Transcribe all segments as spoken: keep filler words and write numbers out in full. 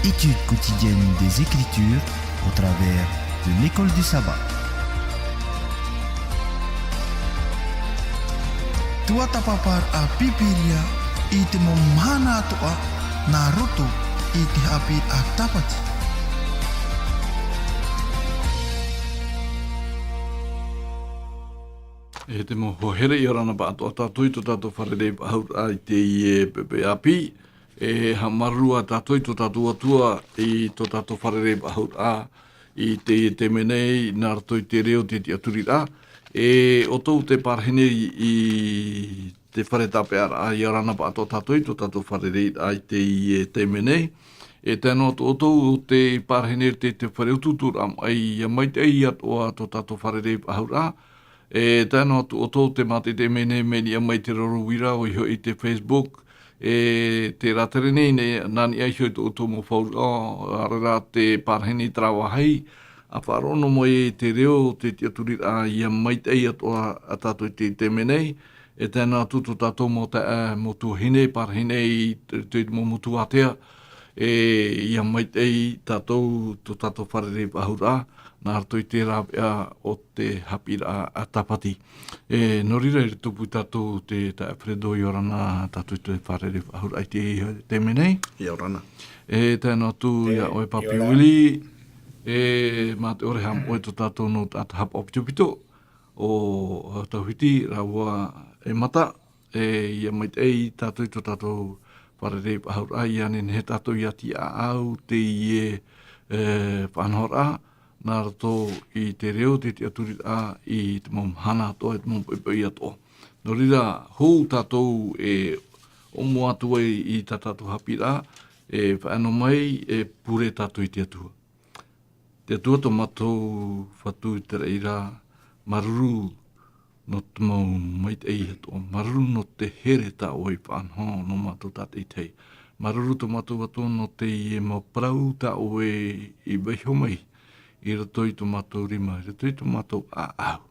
Étude quotidienne des Écritures au travers de l'école du sabbat. Tuatāpaparaʻa Pīpīria i te mau mahana atoʻa nā roto i te haʻapiʻiraʻa Tāpati. E te mau hoa here, ʻia ora na mātou atoʻa tātou i tō tātou fārerei faʻahou i teie poʻipoʻi ʻāpī. E haʻamāuruuru ā tātou i tō tātou Atua, i tō tātou fārerei faʻahou i teie taime nei, nā roto i te reo, te tiʻaturiraʻa. E ʻoutou tē pārahi nei i te fare tāpeʻaraʻa, ʻia ora na mātou atoʻa tātou i tō tātou fārereiraʻa i teie taime nei. E tae noa atu ʻoutou tē pārahi nei i te, te fare utuuturaʻa mai, ʻia maitaʻi atoʻa tō tātou fārerei faʻahou. E tae noa atu ʻoutou tē mātaʻitaʻi mai nei, mai niʻa mai te roro uira, ʻoia hoʻi te Facebook, e te rātere nei, nei, nā niʻa iho i tō ʻoutou mau faʻaroʻo, ʻaore rā tē pārahi nei i terā vāhi, ʻa faʻaroʻo noa mai i te reo, te tiʻaturiraʻa, ʻia maitaʻi atoʻa ā tātou i te, taime nei, e tae noa atu tō tātou mau taeaʻe, mau tuahine, pārahi nei i te, te mau motu ātea, e ʻia maitaʻi tātou, tō tātou fārerei faʻahou, nā roto i te rāveʻa o te haʻapiʻiraʻa Tāpati. E, nō reira, i tupu tātou te taeaʻe Fredo, ʻia ora na tātou i te fārerei faʻahou i te, taime nei. ʻIa ora na. E, tae noa atu iā ʻoe Papi Willie, e, mā te ʻore haʻamoʻe tō tātou nō te taʻata haʻapaʻo pitopito, ʻo Tauhiti, rāua e Mata, e, ʻia maitaʻi tātou i tō tātou fārerei faʻahou, ʻia nehenehe tātou ʻia tiʻaʻau i teie, e, faʻanahoraʻa, nā roto i te reo, te tiʻaturiraʻa, i te mau mahana atoʻa, i te mau poʻipoʻi atoʻa. Nō reira, hou tātou e ʻomo atu ai i tā tātou haʻapiʻiraʻa, e faʻaea noa mai, e pure tātou i te Atua. Te Atua tō mātou Fatu i te raʻi ra, māuruuru nō te mau maitaʻi atoʻa, māuruuru nō te here tā ʻoe i faʻanaho nō mātou tātaʻitahi. Māuruuru tō mātou Atua nō teie mau parau tā ʻoe i vaiiho mai i roto i tō mātou rima, i roto i tō mātou ʻāʻau.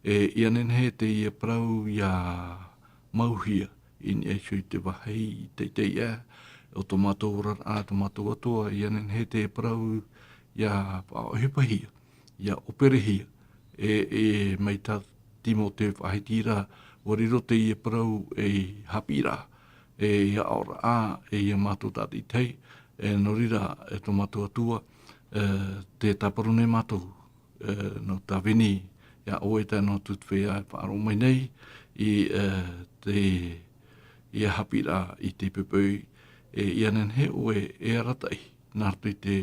E, ʻia nehenehe teie parau ʻia mauhia, i niʻa iho i te vāhi teitei aʻe o tō mātou oraraʻa, tō mātou Atua, ʻia nehenehe te parau ʻia faʻaʻohipahia, ʻia ʻoperehia, e, e mai tā Timoteo faʻahiti ra, ʻua riro teie parau ei haʻapiʻiraʻa, ei aʻoraʻa, e ia mātou tātaʻitahi, e nō reira, e tō mātou Atua, e, tē tāparu nei mātou, e, nō tāvini iā ʻoe tae noa atu te feiā e faʻaroʻo mai nei i, e, te, ia haʻapiʻiraʻa i te poʻipoʻi, e, ʻia nehenehe ʻoe e arataʻi, nā roto i te,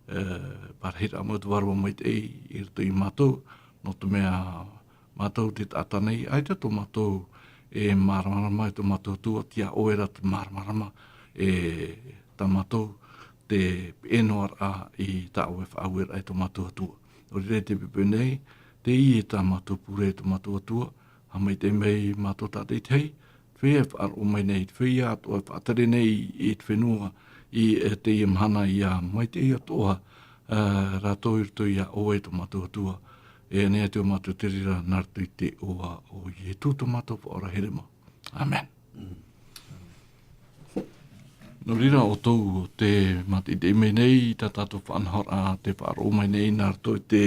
e, parahiraʻa mau te Vārua Maitaʻi i roto ia mātou, nō te mea mātou te taʻata nei, ʻaita tō mātou e māramarama i tō mātou Atua, tei iā ʻoe rā te māramarama, e tā mātou te peʻe noa ra i tā ʻoe faʻaueraʻa e tō mātou Atua. Nō reira i te poʻipoʻi nei, teie tā mātou pure e tō mātou Atua, haʻamaitaʻi mai mātou tātaʻitahi, te feiā e faʻaroʻo mai nei, te feiā atoʻa e faʻatere nei i te fenua i, e, teie mahana, ʻia maitaʻi atoʻa, e, rātou i roto iā ʻoe tō mātou Atua. E ʻia nehenehe atu ā mātou te reira nā roto i te iʻoa o Ietu tō mātou Faʻaora Herema. ʻĀmene. Nō reira, ʻoutou tē mātaʻitaʻi mai nei i tā tātou faʻanahoraʻa, tē faʻaroʻo mai nei nā roto i te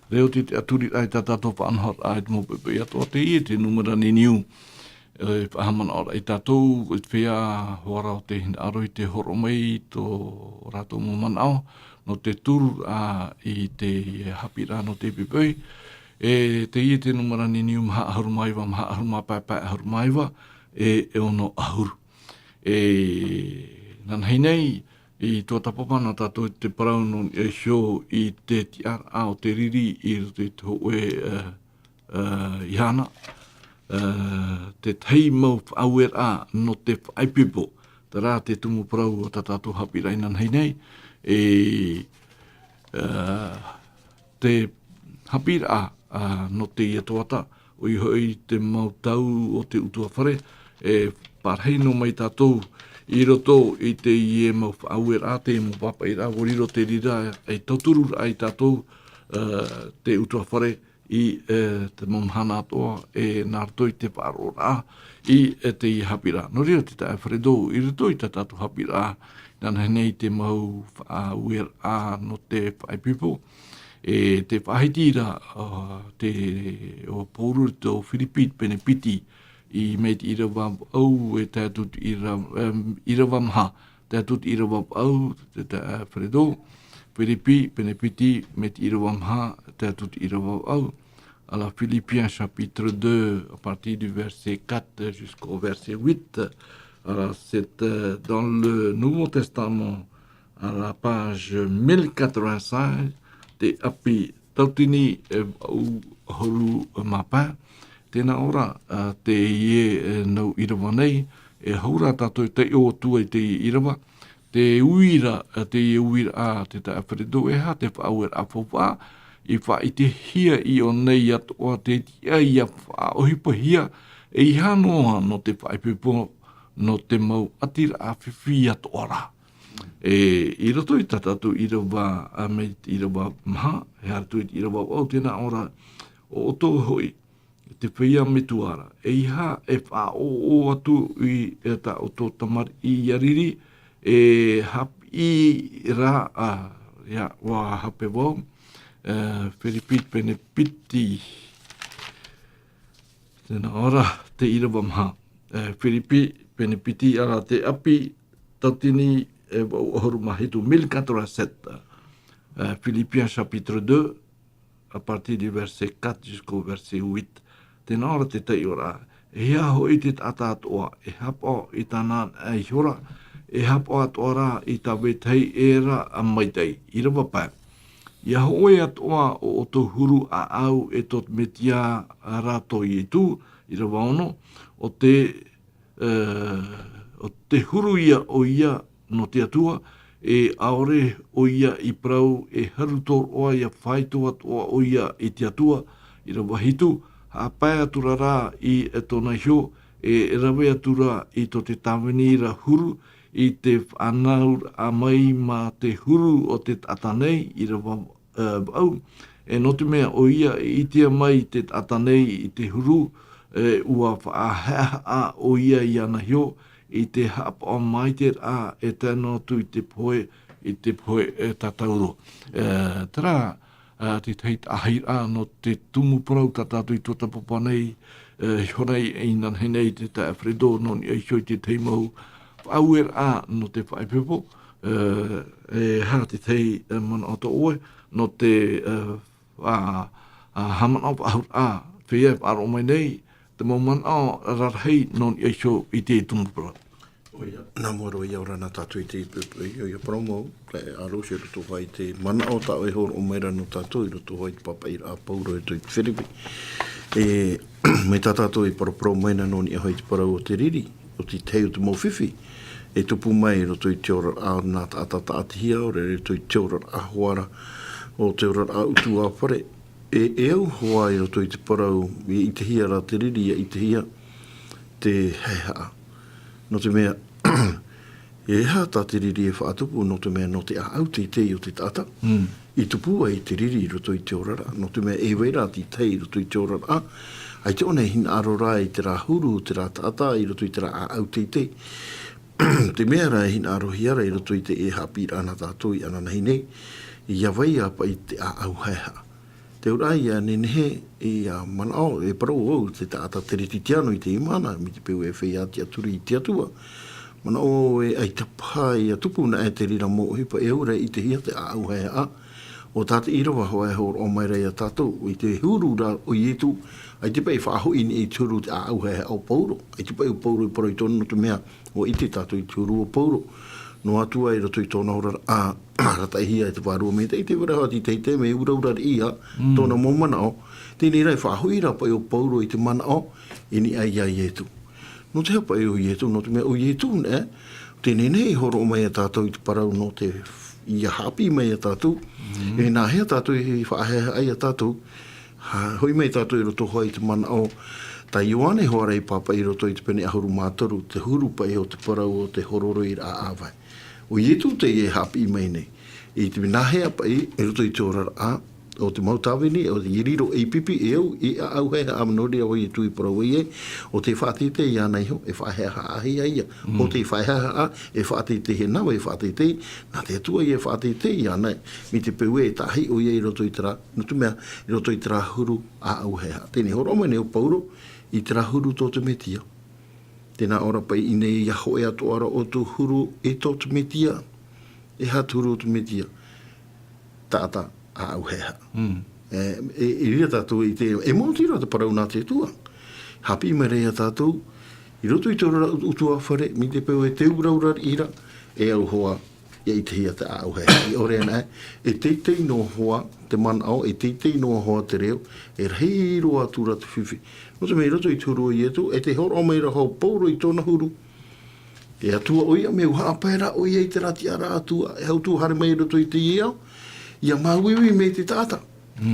reo, te tiʻaturiraʻa i tā tātou faʻanahoraʻa i te mau poʻipoʻi atoʻa, teie te nūmera niniu. E faʻahaʻamanaʻo ra ia tātou, e te feiā hoʻi ra o te hinaʻaro i te hōroʻa mai i tō rātou mau manaʻo, nō te turu ra i te haʻapiʻiraʻa nō te poʻipoʻi. E teie te nūmera niniu maha ʻahuru mā iva, maha ʻahuru mā pae, pae ʻahuru mā iva, e, e ono ʻahuru. E, inanahi nei, i tuatāpapa na tātou i te parau nō niʻa iho i te tiʻaraʻa o te riri i roto i te hōʻē, e, e, ʻīhana, e, te tahi mau faʻaueraʻa nō te faʻaipoipo. Terā te tumu parau o tā tātou haʻapiʻiraʻa inanahi nei, e, e, te haʻapiʻiraʻa, a, nō teie tuhaʻa, ʻoia hoʻi te mau tau o te ʻutuāfare, e pārahi noa mai tātou i roto i teie mau faʻaueraʻa, teie mau pāpaʻiraʻa, ʻua riro te reira ei tauturu ra ia tātou, e, te ʻutuāfare i, e, te mau mahana atoʻa, e nā roto i te faʻaroʻoraʻa i, e, teie haʻapiʻiraʻa. Nō reira te taeaʻe Fredo, i roto i tā tātou haʻapiʻiraʻa Nā reira nei te mau faʻaueraʻa nō te faʻaipoipo. E te faʻahiti ra, ā, te, ʻo Pauro i tō Firipi pene piti, i, mai te ʻīrava vaʻu e tae atu i te ʻīra-, em, ʻīrava maha, tae atu i te ʻīrava vaʻu, te, te, ā, Alfredo, Firipi pene piti, mai te ʻīrava maha, tae atu i te ʻīrava vaʻu. Alors, Philippiens chapitre deux, à partir du verset quatre jusqu'au verset huit. Alors, c'est, euh, dans le Nouveau Testament, à la page mille quatre-vingt-cinq, te ʻapi tautini e vaʻu ʻahuru mā pae. Tēnā ʻō ra, ā, teie, e, nau ʻīrava nei, e hau ra tātou e taiʻo atu ai teie ʻīrava, te uira, ā, teie uiraʻa, te taeaʻe Alfredo, e aha te faʻaueraʻa faufaʻa i faʻaʻitehia i ʻō nei atoʻa, te tiʻa ʻia faʻaʻohipahia, e ʻeiaha noa nō te faʻaipoipo, nō te mau ʻatiraʻa fifi atoʻa ra. E, i roto i tā tātou ʻīrava, ā, mai te ʻīrava maha, e haere atu i te ʻīrava vaʻu, tēnā ʻō ra, ʻo ʻoutou hoʻi, te feiā metua ra, ʻeiaha e faʻaʻoʻo atu i, e, tā ʻoutou tamariʻi ʻia riri, e haʻapiʻi ra, ā, ia, ʻua hape vau, ā, Firipi pene piti. Tēnā ʻō ra, te ʻīrava maha. Ā, Firipi pene piti, ā, te ʻapi tautini e vaʻu ʻahuru mā hitu, mille quatre-vingt-sept. Ā, Philippiens chapitre deux, à partir du verset quatre jusqu'au verset huit. Tēnā ʻō ra te taiʻoraʻa. E aha hoʻi te taʻata atoʻa e haʻapaʻo i tāna iho ra, e haʻapaʻo atoʻa rā i tā vetahi ʻē ra a maitaʻi. ʻĪrava pae. ʻIa hōʻē atoʻa ō ʻoutou huru ʻāʻau e tō te Mesia rā tō Ietu, ʻīrava ono, ʻo te, ā, ʻo te huru ïa ʻoia nō te Atua, e ʻaore ʻoia i parau, e haru tōroʻa ʻia faito atoʻa ʻoia i te Atua, ʻīrava hitu, haʻapae atura rā i tōna iho, e rave atura i tō te tāvini ra huru, i te faʻanauraʻa mai mā te huru o te taʻata nei, ʻīrava ā, vaʻu. E nō te mea ʻoia e ʻitea mai te taʻata nei i te huru, e, ʻua faʻahaʻehaʻa ʻoia iāna iho i te haʻapaʻo maitaʻi ra e tae noa atu i te pohe, i te pohe, e, tatauro. E, terā, ā, te tahi taʻahiraʻa nō te tumu parau tā tātou i tuatāpapa nei, e, iho nei, inanahi nei te taeaʻe Alfredo, nō niʻa iho i te tahi mau faʻaueraʻa nō te faʻaipoipo, ā, e aha te tahi, ā, manaʻo tō ʻoe, nō te, ā, ā, ā, haʻamanaʻo faʻahou, ā, feiā e faʻaroʻo mai nei, te mau manaʻo rarahi nō niʻa iho i te tumu parau. ʻOia, nā mua roa ïa, ʻia ora na tātou i te, i, i, i parau mau, e, a Rose, i roto hoʻi i te manaʻo tā ʻoe e hōroʻa mai ra nō tātou, i roto hoʻi i te pāpaʻiraʻa a Pauro i roto i te Firipi. E, mai tā tātou e paraparau mai na nō niʻa hoʻi i te parau o te riri, ʻo te tahi o te mau fifi e tupu mai i roto i te oraraʻa o nā taʻata taʻatihia, ʻaore ra i roto i te oraraʻa hoara, ʻo te oraraʻa ʻutuāfare. E, e au hoʻi i roto i te parau, e ʻitehia rā te riri, ʻia ʻitehia te haʻehaʻa. Nō te mea, e aha tā te riri e faʻatupu, nō te mea nō te ʻāʻau teitei o te taʻata. Mm. I tupu ai te riri i roto i te oraraʻa, nō te mea e vai ra te tahi i roto i te oraraʻa, ʻaita ʻōna e hinaʻaro ra i terā huru, terā taʻata, i roto i terā ʻāʻau teitei. Te mea rā e hinaʻarohia ra i roto i te haʻapiʻiraʻa nā tātou inanahi nei, ʻia vai ā paʻi te ʻāʻau haʻehaʻa. Te auraʻa ïa nehenehe ʻia manaʻo, e parau au te taʻata Teretitiano i teie mahana, mai te peu e feiā tiʻaturi i te Atua. Manaʻo e ʻaita paha ʻia tupu, nā ʻō te reira mau ʻohipa, e au ra e ʻitehia te ʻāʻau haʻehaʻa. ʻO tā te ʻīrava hoʻi e hōroʻa mai ra iā tātou, i te huru ra o Ietu, ʻaita paʻi e faʻahoʻi i niʻa i te huru te ʻāʻau haʻehaʻa o Pauro. ʻAita paʻi ʻo Pauro i parau i tōna, nō te mea, ʻua ʻite tātou i te huru o Pauro. Noa atu ā i roto i tōna oraraʻa, arataʻihia e te Vārua Maitaʻi, tē vai ra hoʻi te tahi taime e uraura riʻi ā, mm, tōna mau manaʻo. Teie rā e faʻahoʻi rā paʻi ʻo Pauro i te manaʻo i niʻa iā Ietu. Nō te aha paʻi ʻo Ietu, nō te mea ʻo Ietu nei, teie nei e hōroʻa mai iā tātou i te parau nō te, ʻia haʻapiʻi mai iā tātou, mm, e nāhea tātou e faʻahaʻehaʻa iā tātou, ha, hoʻi mai tātou i roto hoʻi i te manaʻo, tā Ioane Hoara i pāpaʻi i roto i te pene ʻahuru mā toru, te huru paʻi o te parau o te hororoʻiraʻa ʻāvae. ʻO Ietu teie e haʻapiʻi mai nei. I te nāhea paʻi, i roto i te oraraʻa, ʻo te mau tāvini, ʻo te riro ei pipi, e au, e ʻāʻau haehaʻa, nō reira ʻo Ietu i parau ai ē, ʻo tē faʻateitei iāna iho, e faʻahaʻahaʻahia ia. ʻO tē faʻahaʻahaʻa, e faʻateitei, e nāvai e faʻateitei, nā te Atua ia e faʻateitei iāna, mai te peu ē e taʻahi ʻoia i roto i terā, nō te mea, i roto i terā huru ʻāʻau haehaʻa. Teie nei hōroʻa mai nei ʻo Pauro, i terā huru tō te Metia. Tē nā ʻō ra paʻi i ʻō nei, ʻia hōʻē atoʻa ra ʻoutou huru e tō te Metia. E aha te huru o te Metia? Taʻata ʻāʻau haehaʻa. E, e, i reira tātou i te, e maoti roa te parau nā te Atua. Haʻapiʻi mai ra ia tātou, i roto i te oraraʻa ʻutuāfare, mai te peu ē tē uraura ra, e au hoʻi, ʻia ʻitehia te ʻāʻau haehaʻa. ʻIa ʻore anaʻe, e teitei noa hoʻi te manaʻo, e teitei noa hoʻi te reo, e rahi roa atu ra te fifi. Nō te mea i roto i te huru o Ietu, e tē hōroʻa mai ra hoʻi Pauro i tōna huru. E Atua ʻoia, mea haʻapae ra ʻoia i terā tiʻaraʻa Atua, e haʻutu haere mai i roto i teie ao, ʻia māuiui mai te taʻata.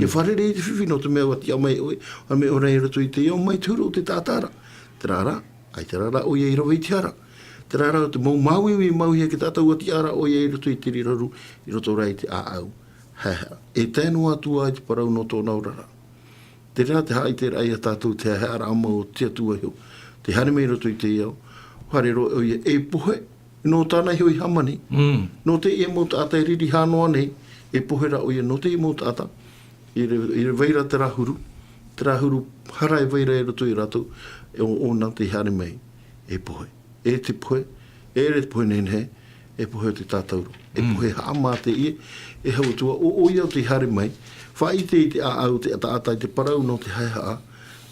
E fārerei i te fifi, nō te mea ʻua tiʻa mai ʻoe, ʻua mea ʻore i roto i teie ao, mai te huru o te taʻata ra. Terā rā, ʻaita rā ʻoia i rave i te hara. Terā rā, te mau māuiui, māuiui, e te taʻata ʻua tiʻa ra ʻoia i roto i te riro huru, i roto rā i te ʻāʻau haehaʻa. E tae noa atu ā i te parau nō tōna oraraʻa. Terā te haʻaʻiteraʻa ia tātou te haehaʻaraʻa mau o te Atua iho. Tē haere mai i roto i teie ao, haere roa ʻoia e pohe, nō tāna iho i hāmani. Nō teie mau taʻata e riri noa nei, e pohe ra ʻoia, nō teie mau taʻata, i re-, i re vai ra terā huru, terā huru hara e vai ra i roto ia rātou, e ʻo, ʻōna tē haere mai, e pohe. E te pohe, e ʻere te pohe nehenehe, e pohe o te tātauro. E pohe haʻamā teie, e hau atu ā, ʻo, ʻoia tē haere mai, faʻaʻite i te ʻāʻau, te taʻata, i te parau nō te haehaʻa,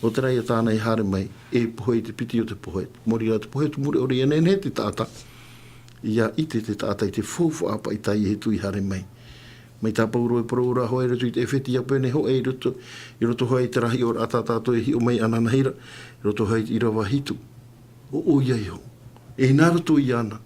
nō terā ia tāna i haere mai, e pohe i te piti o te pohe. Mōrī rā te pohe, te mure ʻore ʻia nehenehe te taʻata, ʻia ʻite te taʻata i te faufaʻa paʻi tā Ietu i haere mai. Mai tā Pauro e parau ra hoʻi i roto i te ʻEfetia pēnei hoʻi i roto, i roto hoʻi i terā hiʻoraʻa tā tātou e hiʻo mai ananahi ra, i roto hoʻi i te ʻīrava hitu. ʻO ʻoia iho. E nā roto iāna.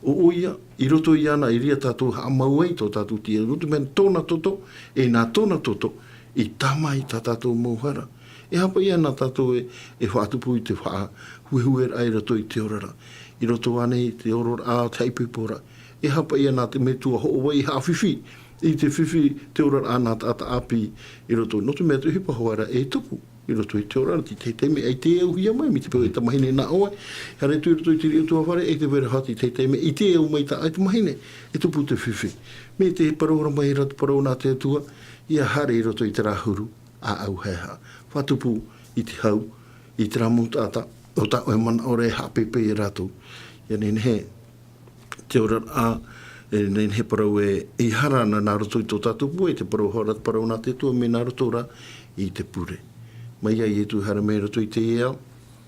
ʻO ʻoia, i roto iāna, i reira tātou haʻamau ai tō tātou tiʻa, nō te mea tōna toto, e nā tōna toto, i tāmā i tā tātou mau hara. E aha paʻi ā nā tātou e, e faʻatupu i te faʻahuehueraʻa i roto i te oraraʻa. I roto ānei i te oraraʻa, te haʻaipoiporaʻa. E aha paʻi ā nā te metua hoʻovai haʻafifi, i te fifi te oraraʻa nā taʻata ʻāpī i roto. Nō te mea te ʻohipa hoʻi ra e tupu i roto i te oraraʻa, te tahi taime ʻaita e auhia mai, mai te peu e tamahine nā ʻoe, haere atu i roto i te riʻi ʻutuāfare, ʻaita e vai ra hoʻi te tahi taime, ʻaita e au mai tā ʻoe tamahine, e tupu te fifi. Mai te parau ra mai ra te parau nā te Atua, ʻia haere i roto i terā huru ʻāʻau haehaʻa. Faʻatupu i te hau, i terā mau taʻata, ʻo tā ʻoe manaʻo ra e haʻapeʻapeʻa ia rātou. ʻIa nehenehe, te oraraʻa, e nehenehe parau e, e hara ana nā roto i tō tātou pūai, te parau hara, te parau nā te Atua, mea nā roto rā i te pure. Mai ia Ietu i haere mai i roto i teie ao,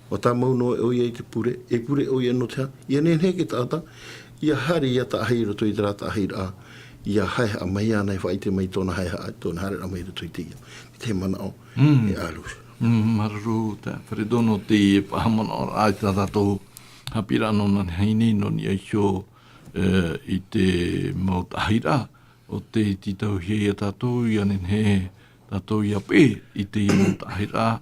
ʻua tāmau noa ʻoia i te pure, e pure ʻoia nō te aha, ʻia nehenehe te taʻata, ʻia haere ʻia taʻahi i roto i terā taʻahiraʻa, ʻia haehaʻa mai iāna e faʻaʻite mai tōna haehaʻa, tōna haereraʻa mai i roto i teie ao. Te manaʻo, e ʻalu. Māuruuru, tā Fredo nō teie faʻamanaʻoraʻa i tā tātou haʻapiʻiraʻa nō nā hine, nō niʻa iho, e, i te mau taʻahiraʻa, ʻo tē tītauhia ia tātou, ʻia nehenehe tātou ʻia peʻe i te mau taʻahiraʻa,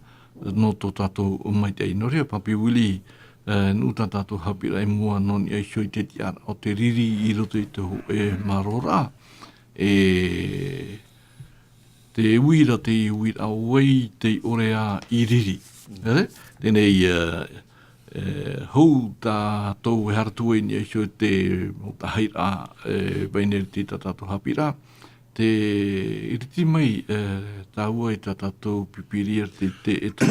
nō tō tātou maitaʻi. Nō reira, Papi Willie, e, nuʻu tā tātou haʻapiʻiraʻa i mua nō niʻa iho i te tiʻaraʻa o te riri i roto i te hōʻē mārōraʻa. E, te uira, te uira, ʻo vai tei ʻore ā i riri. E, teie nei, e, e, hou tātou e haere atu i niʻa iho i te mau taʻahiraʻa, e, vai nei i tā tātou haʻapiʻiraʻa. Tē ʻiriti mai, e, tāua i tā tātou Pīpīria te, te, e te,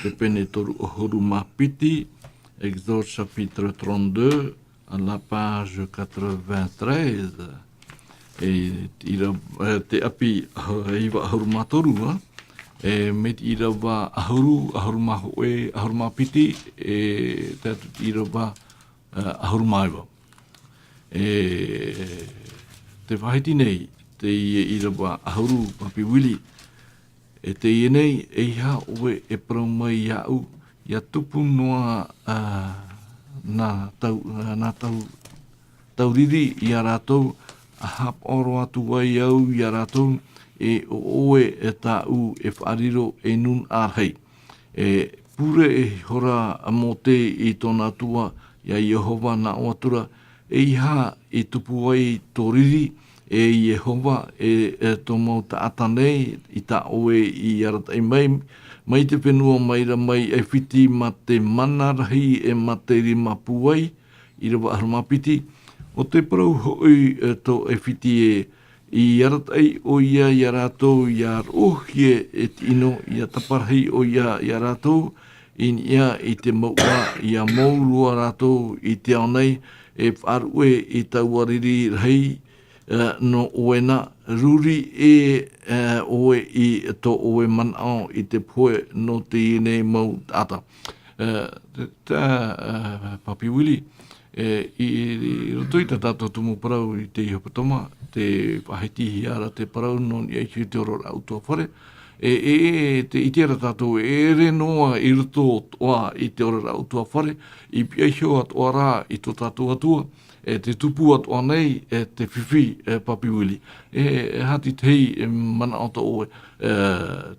te pene toru ʻahuru mā piti, Exode chapitre trente-deux, à la page quatre-vingt-treize, e, ʻīra-, e, te ʻapi, e, iva ʻahuru mā toru, ā, e, mai te ʻīrava ʻahuru, ʻahuru mā hōʻē, ʻahuru mā piti, e, tae atu te ʻīrava, e, ʻahuru mā iva. E, tē faʻahiti nei, teie ʻīrava ʻahuru, Papi Willie, E teie nei, ʻeiaha ʻoe e parau mai iāʻu, ʻia tupu noa, ā, nā tau, ā, nā tau, tau riri ia rātou, ʻa haʻapaʻo roa atu ai au ia rātou, e ʻo ʻoe e tāʻu e faʻariro e nūnaʻa rahi. E pure ihora ʻo Mōte i tōna Atua, ia Iehova nā ʻō atu ra, ʻeiaha e tupu ai tō riri, E Iehova, e, e tō mau taʻata nei, i tā ʻoe i arataʻi mai, mai te fenua mai ra mai ʻAifiti, mā te mana rahi e mā te rima pūai, ʻīrava ʻahuru mā piti. ʻO te parau hoʻi, e, tō ʻAifiti ē, i arataʻi ʻoia ia rātou, ia roʻohia e te ʻino, ia taparahi ʻoia ia rātou, i niʻa i te mouʻa, ia mōrua rātou i te ao nei, e faʻaruʻe i taua riri rahi, e, nō ʻoe na, ruri e, e, ʻoe i tō ʻoe manaʻo i te pohe nō teie nei mau taʻata. E, te, te, e, Papi Willie, e, i, i roto i tā tātou tumu parau i te hepetoma, tē faʻahitihia ra te parau nō niʻa i te oraraʻa ʻutuāfare. E, e, e, tē ʻite ra tātou, e ʻere noa i roto atoʻa i te oraraʻa ʻutuāfare, i pihaʻi iho atoʻa ra i tō tātou Atua, e tē tupu atoʻa nei, e te fifi, e Papi Willie. E, e aha te tahi, e, manaʻo tō ʻoe, e,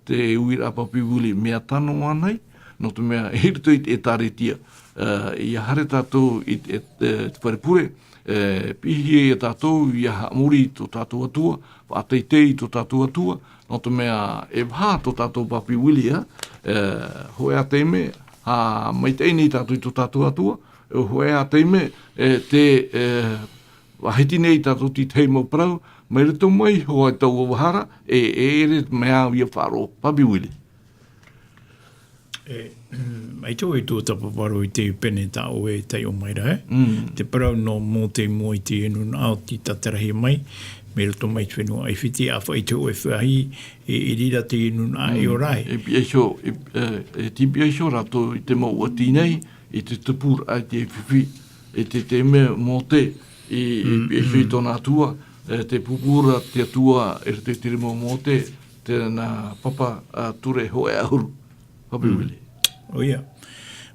te uiraʻa Papi Willie, mea tano ānei, nō te mea, i roto i te ʻĒtārētia, e, ʻia haere tātou i te, e, te fare pure, e, piʻihia ia tātou, ʻia haʻamori i tō tātou Atua, faʻateitei i tō tātou Atua, nō te mea, e vaha tō tātou Papi Willie, e, hōʻē ā taime, ʻa maitaʻi nei tātou i tō tātou Atua, e hōʻē ā taime, e, tē, e, faʻahiti nei tātou i te tahi mau parau, mai roto mai iho i taua vaha ra, e, e ʻere mea au ʻia faʻaroʻo, Papi Willie. E, mai tō e tō tāpaparau i te pene tā ʻoe e taiʻo mai ra, e? Mm. Te parau nō Mōte i mua i te nūnaʻa o tei tātarahia mai, mai roto mai te fenua ʻAifiti, ʻa faʻaʻite hōʻē faʻahi, e, e riro te nūnaʻa e Mm. ora ai. E pihaʻi iho, e, e, e tei pihaʻi iho rātou i te mau ʻati nei, i te tupuraʻa i te fifi, i te taime Mōte, i, i Mm, pihaʻi iho i mm. tōna Atua, e, tē pūpū ra te Atua, e roto i te rima o Mōte, tēnā papa, a, ture hōʻē ʻahuru. Papi Mm. Willie. ʻOia.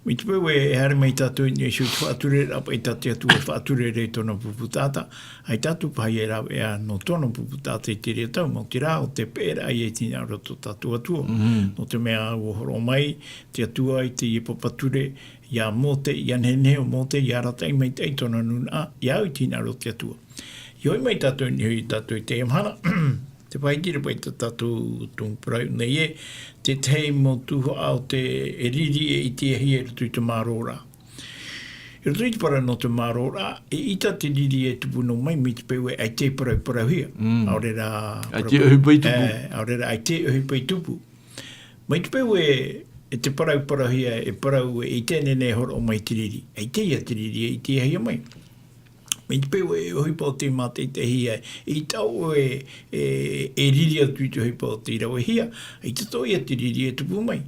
Mai te peu e haere mai tātou i niʻa iho i te faʻatureraʻa paʻi tā te Atua e faʻature ra i tōna pupu taʻata, ʻaita atu paha e rāveʻa nō tōna pupu taʻata i te reira tau, mau te rā, ʻo te peʻeraʻa ia i te hinaʻaro o tō tātou Atua. Mm. Nō te mea ʻua hōroʻa mai te Atua i teie papa ture, ia Mōte, ia nehenehe ʻo Mōte, ia arataʻi maitaʻi tōna nūnaʻa, ia au i te hinaʻaro o te Atua. ʻIa hoʻi mai tātou i niʻa iho tātou i teie mahana, tē faʻahiti ra paʻi tā tātou tumu parau nei ē, te tahi mau tuhaʻa o te riri e ʻitehia i roto i te mārōraʻa. I roto i te parau nō te mārōraʻa, eʻita te riri e tupu noa mai, mai te peu ē ʻaita e parauparauhia. Mm. ʻAore rā ʻAita parau-, ʻohipa i tupu. E, ʻaore rā ʻaita ʻohipa i tupu. Mai te peu ē, e te parauparauhia, e parau ē, ʻaita e nehenehe e hōroʻa mai te riri. ʻAita ia te riri e ʻitehia mai. Mai te peu ē, ʻohipa ʻo tei mātaʻitaʻihia, eʻita ʻoe e, e, e riri atu i te ʻohipa ʻo tei ravehia, ʻaita atoʻa ia te riri e tupu mai.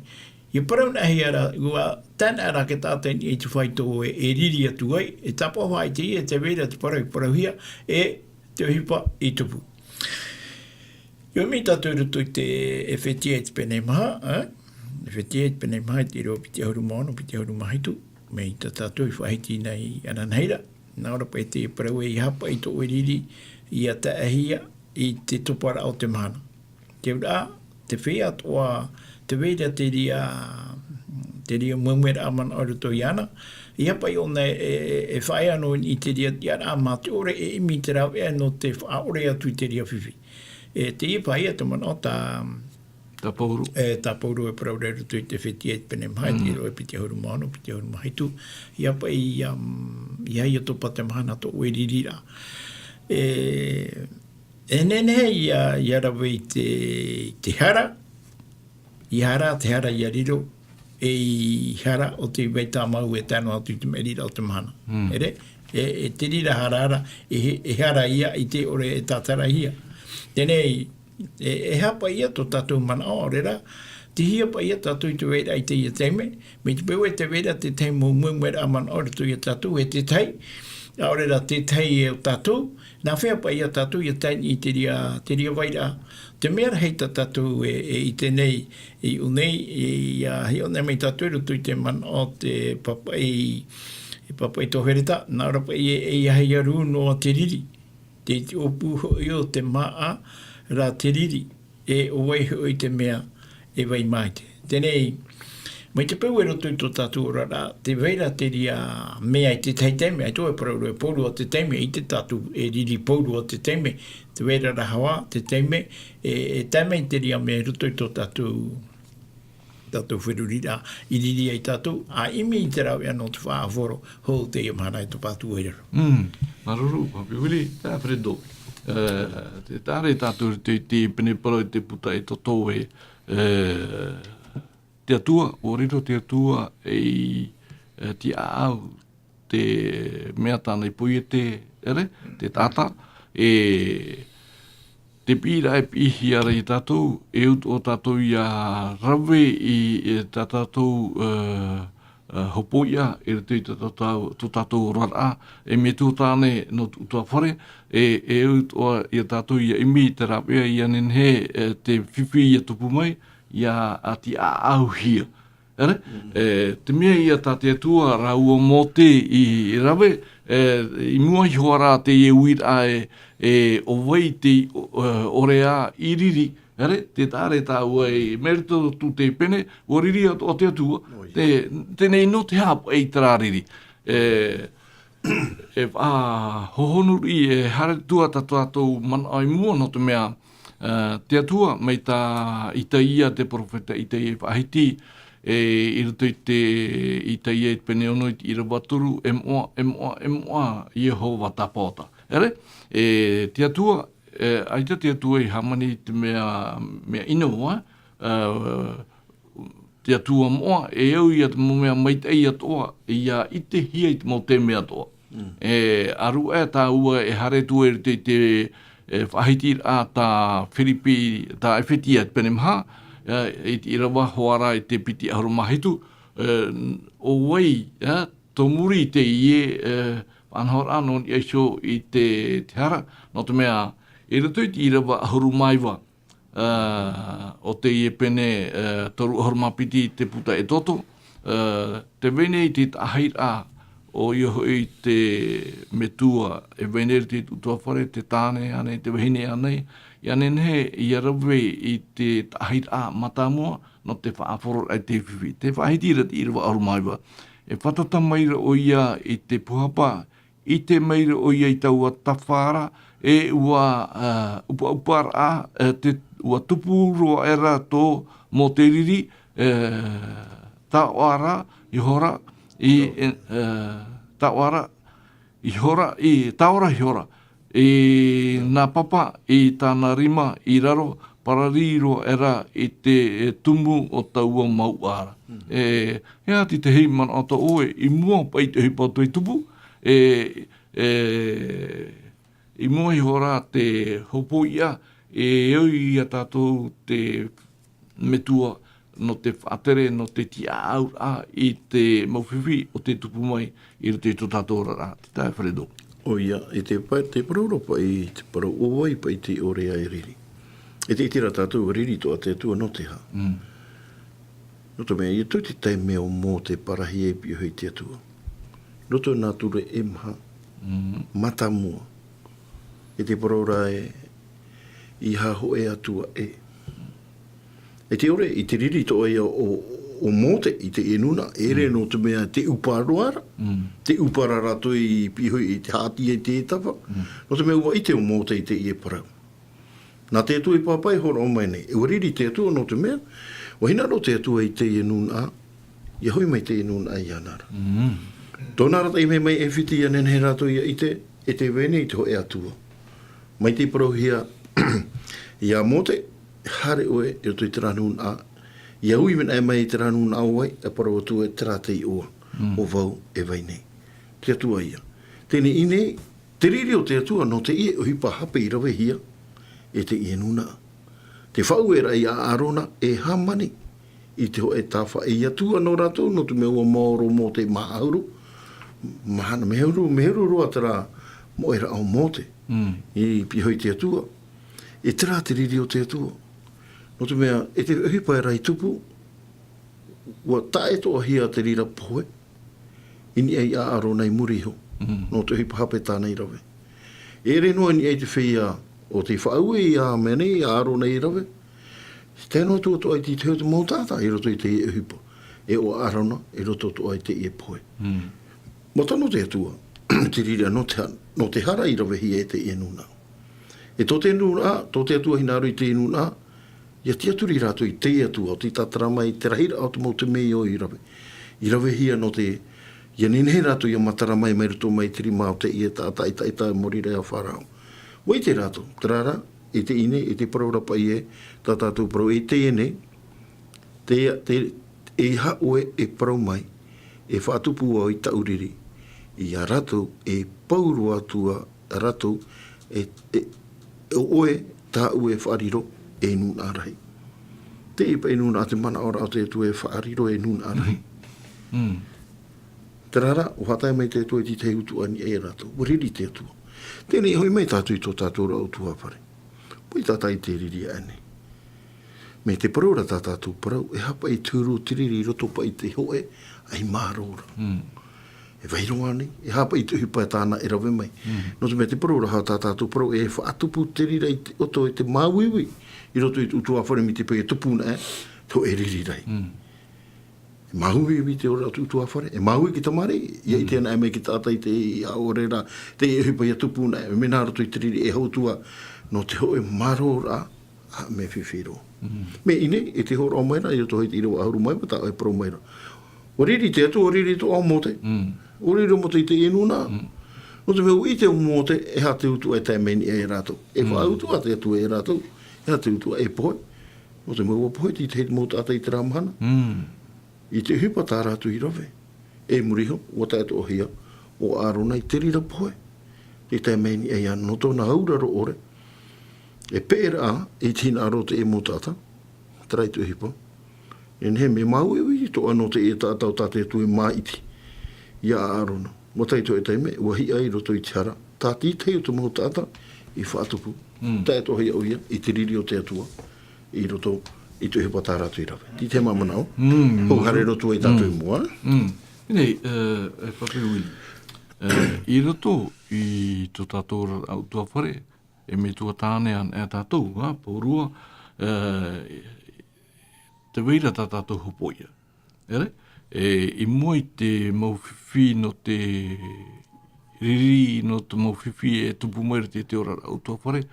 ʻIa parau-naʻa-hia ra, ʻua tae-naʻa-ra-ke-tātaini i te faito ē, e riri atu ai, e tāpaʻo faʻaʻite ïa, tē vai ra te parauparauhia, e te ʻohipa i tupu. ʻIa ʻomi tātou i roto i te ʻEfetia i te pene maha, ē? ʻEfetia i te pene maha, i te ʻīrava piti ʻahuru mā ono, piti ʻahuru mā hitu, mai tā tātou i faʻahiti nei ananahi ra. Nā ʻō ra paʻi te parau ē, ʻeiaha paʻi tō ʻoe riri ʻia taʻehia i te toparaʻa o te mahana. Te auraʻa, tē vai atoʻa, tē vai ra te reira, te reira uemueraʻa manaʻo i roto iāna. ʻEiaha paʻi ʻōna e, e, e faʻaea noa i te reira tiʻaraʻa mā te ʻore e ʻimi i te rāveʻa nō te faʻaʻore atu i te reira fifi. E, teie paʻi ia te manaʻo tā, Tā Pauro. E, tā Pauro e parau ra i roto i te ʻEfetia i te pene maha, Mm. te ʻīrava piti ʻahuru mā ono, piti ʻahuru mā hitu. ʻEiaha paʻi, um, ʻeiaha ʻia topa te mahana tō ʻoe riri ra. E, e nehenehe ïa, ʻia rave i te, te hara, ʻeiaha rā te hara ʻia riro, e ʻeiaha rā ʻo tei vai tāmau e tae noa atu i te maʻiriraʻa o te mahana. Mm. ʻEre, e, e te reira hara ra, e, e hara ïa i te ʻore e tātarahia. Teie nei, e, e aha paʻi ia tō tātou manaʻo, ʻaore rā, tei hea paʻi ia tātou i te vairaʻa i teie taime, mai te peu ē tē vai ra te tahi mau uemueraʻa manaʻo i roto ia tātou, e te tahi, ʻaore rā te tahi e ʻo tātou, nā hea paʻi ia tātou ʻia tae i te reira, te reira vairaʻa. Te mea rahi tā tātou e, e ʻite nei, i ʻō nei, e, ʻia hiʻo nei mai tātou i roto i te manaʻo te papaʻi, e papaʻi tō Hereta, nā ʻō ra paʻi e, e ʻeiaha ʻia rū noa te riri. Te, te ʻōpū hoʻi ʻo te māʻa rā te riri, e ʻo vai hoʻi te mea e vai maite. Teie nei, Mai te peu i roto i tō tātou oraraʻa, tē vai ra te reira mea i te tahi taime, ʻaita e parau ra e pauroa te taime, ʻaita tātou e riri pauroa te taime, tē vai ra rahi ā te taime, e, e tae mai te reira mea i roto i tō tātou, tātou feruriraʻa, i riri ai tātou, ʻa ʻimi i te rāveʻa nō te faʻaʻāfaro, hou teie mahana e tapatu ai ra. Mm, māuruuru, Papi Willie, tā Fredo. E, te, tē vai ra tātou te, te pene parau i te puta e toto e, e, te Atua, ʻua riro te Atua ei, e, tiʻaʻau, te mea tāna i poiete, ʻere, te taʻata, e, te piʻiraʻa e piʻihia ra ia tātou, e au atoʻa tātou ʻia rave i, e, tā tātou, e, e, hopoiʻa, i roto i tā tātou, tō tātou oraraʻa, e mea tuatāne nō te ʻutuāfare, e, e au atoʻa ia tātou ʻia ʻimi i te rāveʻa ʻia nehenehe, e, te fifi ʻia tupu mai, ʻia, ʻa tiʻaʻauhia. ʻEre? Mm. E, te mea ia tā te Atua rāua Mōte i, i rave, e, i mua iho ā ra teie uiraʻa e, e, ʻo vai te, o, e, ʻorea i riri, ʻere? Tē vai ra tāua i Merito tū te pene, ʻua riri atoʻa te Atua, ʻOia. te, teie nei nō te hāpaʻo i terā riri. E, e faʻahohonu riʻi, e haere atu ā tā tātou manaʻo i mua nō te mea, e, te Atua, mai tā Itaia, te perofeta Itaia i faʻahiti, e, i roto i te Itaia i te pene ono i te ʻīrava toru, e moʻa, e moʻa, e moʻa, Iehova Tāpaota. ʻEre? E, te Atua, e, ʻaita te Atua i hāmani i te mea, mea ʻino, e, te Atua moʻa, e au ia te mau mea maitaʻi atoʻa, ʻia ʻitehia i te mau taime atoʻa. Mm. E, ʻaru aʻe tāua e haere atu i roto i te, e, faʻahitiraʻa tā Firipi, tā ʻEfetia te pene maha, e, i te ʻīrava hoʻi ra i te piti ʻahuru mā hitu, e, ʻo vai, e, tō muri i teie, e, faʻanahoraʻa nō niʻa iho i te, te hara, nō te mea, i roto i te ʻīrava ʻahuru mā iva, ā, o teie pene, ā, toru ʻahuru mā piti te puta e toto, ā, tē vai nei te taʻahiraʻa, ʻoia hoʻi te metua, e vai nei te ʻutuāfare, te tāne ānei, te vahine ānei, ʻia nehenehe ʻia rave i te taʻahiraʻa mātāmua, nō te faʻaʻāfaro i te fifi. Tē faʻahiti ra te ʻīrava ʻahuru mā iva. E fātata mai ra ʻoia i te pūhapa, ʻite mai ra ʻoia i taua tafa ra, e ʻua, ā, ʻupaʻupa ra, e te, ʻua tupu roa aʻera tō Mōte riri, e, taoʻa ra, ihora, i, e, e, taoʻa ra, ihora, i, taoʻa ra, ihora, i nā papa, i tāna rima, i raro, parari roa aʻera i te, e, tumu o taua mouʻa ra. Mm. E, e ati te hei manaʻo tō ʻoe, i mua paʻi te ʻohipa atu i tupu, e, e, i mua iho ra te hopoiʻa, e au ia tātou te metua, nō te faʻatere, nō te tiʻaʻauraʻa i te mau fifi o te tupu mai i roto i tō tātou oraraʻa. Te tae Fredo. ʻOia, i te pa-, te parau ra paʻi, te parau ʻo vai paʻi te ʻorea e riri. E te ʻite ra tātou ʻua riri atoʻa te Atua nō te aha. Mm. Nō te mea, i roto i te taime o Mōte parahia i piʻi hoʻi te Atua. Roto i nā ture e maha, Mm. mātāmua. E te parau ra e, ʻeiaha hōʻē Atua ʻē. E te ʻore, i te riri atoʻa ia o, o Mōte, i te ʻenuna, ʻere Mm. nō te mea te ʻupa roa ra. Mm. Te ʻupa ra rātou i piʻi hoʻi i te haʻati i te tafa. Mm. Nō te mea ʻua ʻite ʻo Mōte i teie parau. Nā te Atua i pāpaʻi hōroʻa mai nei. E ʻua riri te Atua nō te mea, ʻua hinaʻaro te Atua i teie nūnaʻa, ʻia hoʻi mai teie nūnaʻa iāna ra. Mm. Tōna ra taime mai ʻEfetia ʻia nehenehe rātou ʻia ʻite, e tē vai nei te hōʻē Atua. Mai tei parauhia iā Mōte, haere ʻoe i roto i terā nūnaʻa, ʻia ui mea mai i terā nūnaʻa ʻo vai, e parau atu ē terā te iʻoa, Mm. ʻo vau e vai nei. Te Atua ia. Teie nei, te riri o te Atua nō teie ʻohipa hape i ravehia e teie nūnaʻa. Te faʻaueraʻa ia ʻĀrona e hāmani i te hōʻē tafa, ʻeiaha atu ā nō rātou, nō te mea ʻua maoro Mōte maha ʻahuru mahana, mea ʻahuru, mea ʻahuru roa terā moʻeraʻa o Mōte Mm. i piʻi hoʻi te Atua. E terā te riri o te Atua. Nō te mea, e te ʻohipa ra i tupu, ʻua taʻetoʻahia te reira pohe, i niʻa iā ʻĀrona i muri iho, Mm. nō te ʻohipa hape tāna i rave. E ʻere noa i niʻa i te feiā o tei faʻaue i te mea nei, iā ʻĀrona i rave, tae noa atu atoʻa i te hau o te mau taʻata i roto i te ʻohipa. e ʻo Arona i roto atoʻa i teie pohe. Mata nō te Atua, te riri nō te ha-, nō te hara i ravehia e teie nūnaʻa. E tō te nūnaʻa, tō te Atua hinaʻaro i teie nūnaʻa, ʻia tiʻaturi rātou i teie Atua, ʻo tei tātara mai te rahiraʻa o te mau temeio i rave. I ravehia nō te, ʻia nehenehe rātou ʻia matara mai mai roto mai te rima o teie taʻata ʻaita, ʻaita i muri aʻe ia Farao. ʻUa ʻite rātou, terā rā, e teie nei, e te parau rā paʻi ē, tā tātou parau, e teie nei, te, te, eiaha ʻoe e parau mai, e faʻatupu au i taʻu riri, ia rātou e pauroa atu ia rātou, e, e, ʻo ʻoe, tāʻu e faʻariro, e nūnaʻa rahi. Teie paʻi nūnaʻa te manaʻoraʻa o te Atua e faʻariro e nūnaʻa rahi. Terā rā, ʻua haʻatae mai te Atua i te tahi utuʻa i niʻa ia rātou. ʻUa riri te Atua. Teie nei, hoʻi mai tātou i tō tātou ra ʻutuāfare. Mai tātou i te riri aʻe nei. Mai te parau ra tā tātou parau, e aha paʻi te huru o te riri i roto paʻi i te hōʻē ʻaita i mārō ra. E vaiiho ānei, e aha paʻi te ʻohipa tāna e rave mai. Nō te mea te parau ra tā tātou parau, e faʻatupu te riri i te ʻoto, e te māuiui i roto i te ʻutuāfare mai te peu e tupu na, e, te hōʻē riri rahi. E māuiui te ora o te ʻutuāfare, e māuiui te tamariʻi, ʻia ʻite ana mai te taʻata i te ʻaore ra, te ʻohipa ʻia tupu na, e mea nā roto i te riri e hau atu ā, nō te hōʻē mārōraʻa, ā, mea fifi roa. Mea ʻino, e te hōroʻa mai ra, i roto i te ʻīrava ʻahuru mā iva, tā ʻoe e parau mai ra. ʻUa riri te Atua, ʻua riri atoʻa ʻo Mōte. ʻUa riri ʻo Mōte i teie nūnaʻa. Nō te mea ʻua ʻite ʻo Mōte, e aha te utuʻa e tae mai nei ia rātou. E faʻautuʻa te Atua ia rātou, e aha te utuʻa e pohe. Nō te mea ʻua pohe te tahi mau taʻata i terā mahana. I te ʻohipa tā rātou i rave. E muri iho, ʻua tae atoʻahia ʻo Arona i te riri pohe. Tē tae mai nei ia nō tōna auraroʻa ʻore. E peʻeraʻa i te hinaʻaro o te mau taʻata, terā i te ʻohipa. E nehenehe e māuiui atoʻa nō te taʻata o tā te Atua e māʻiti ia Arona. ʻUa tae i te hōʻē taime, ʻua hiʻa i roto i te hara. Tā te tahi o te mau taʻata i faʻatupu. Tae atoʻahia ʻoia i te riri o te Atua i roto i te ʻohipa tā rātou i rave. Tē ʻite mai manaʻo. Hou haere roa atu ai tātou i mua. Nei, e, e Papi Willie. E, i roto i tō tātou ra ʻutuāfare, e metua tāne ana e tātou, ā, pauroa, e, tē vai ra tā tātou hopoiʻa. ʻEre? E, i mua i te mau fifi nō te riri, nō te mau fifi e tupu mai ra te, te ora ra ʻutuāfare,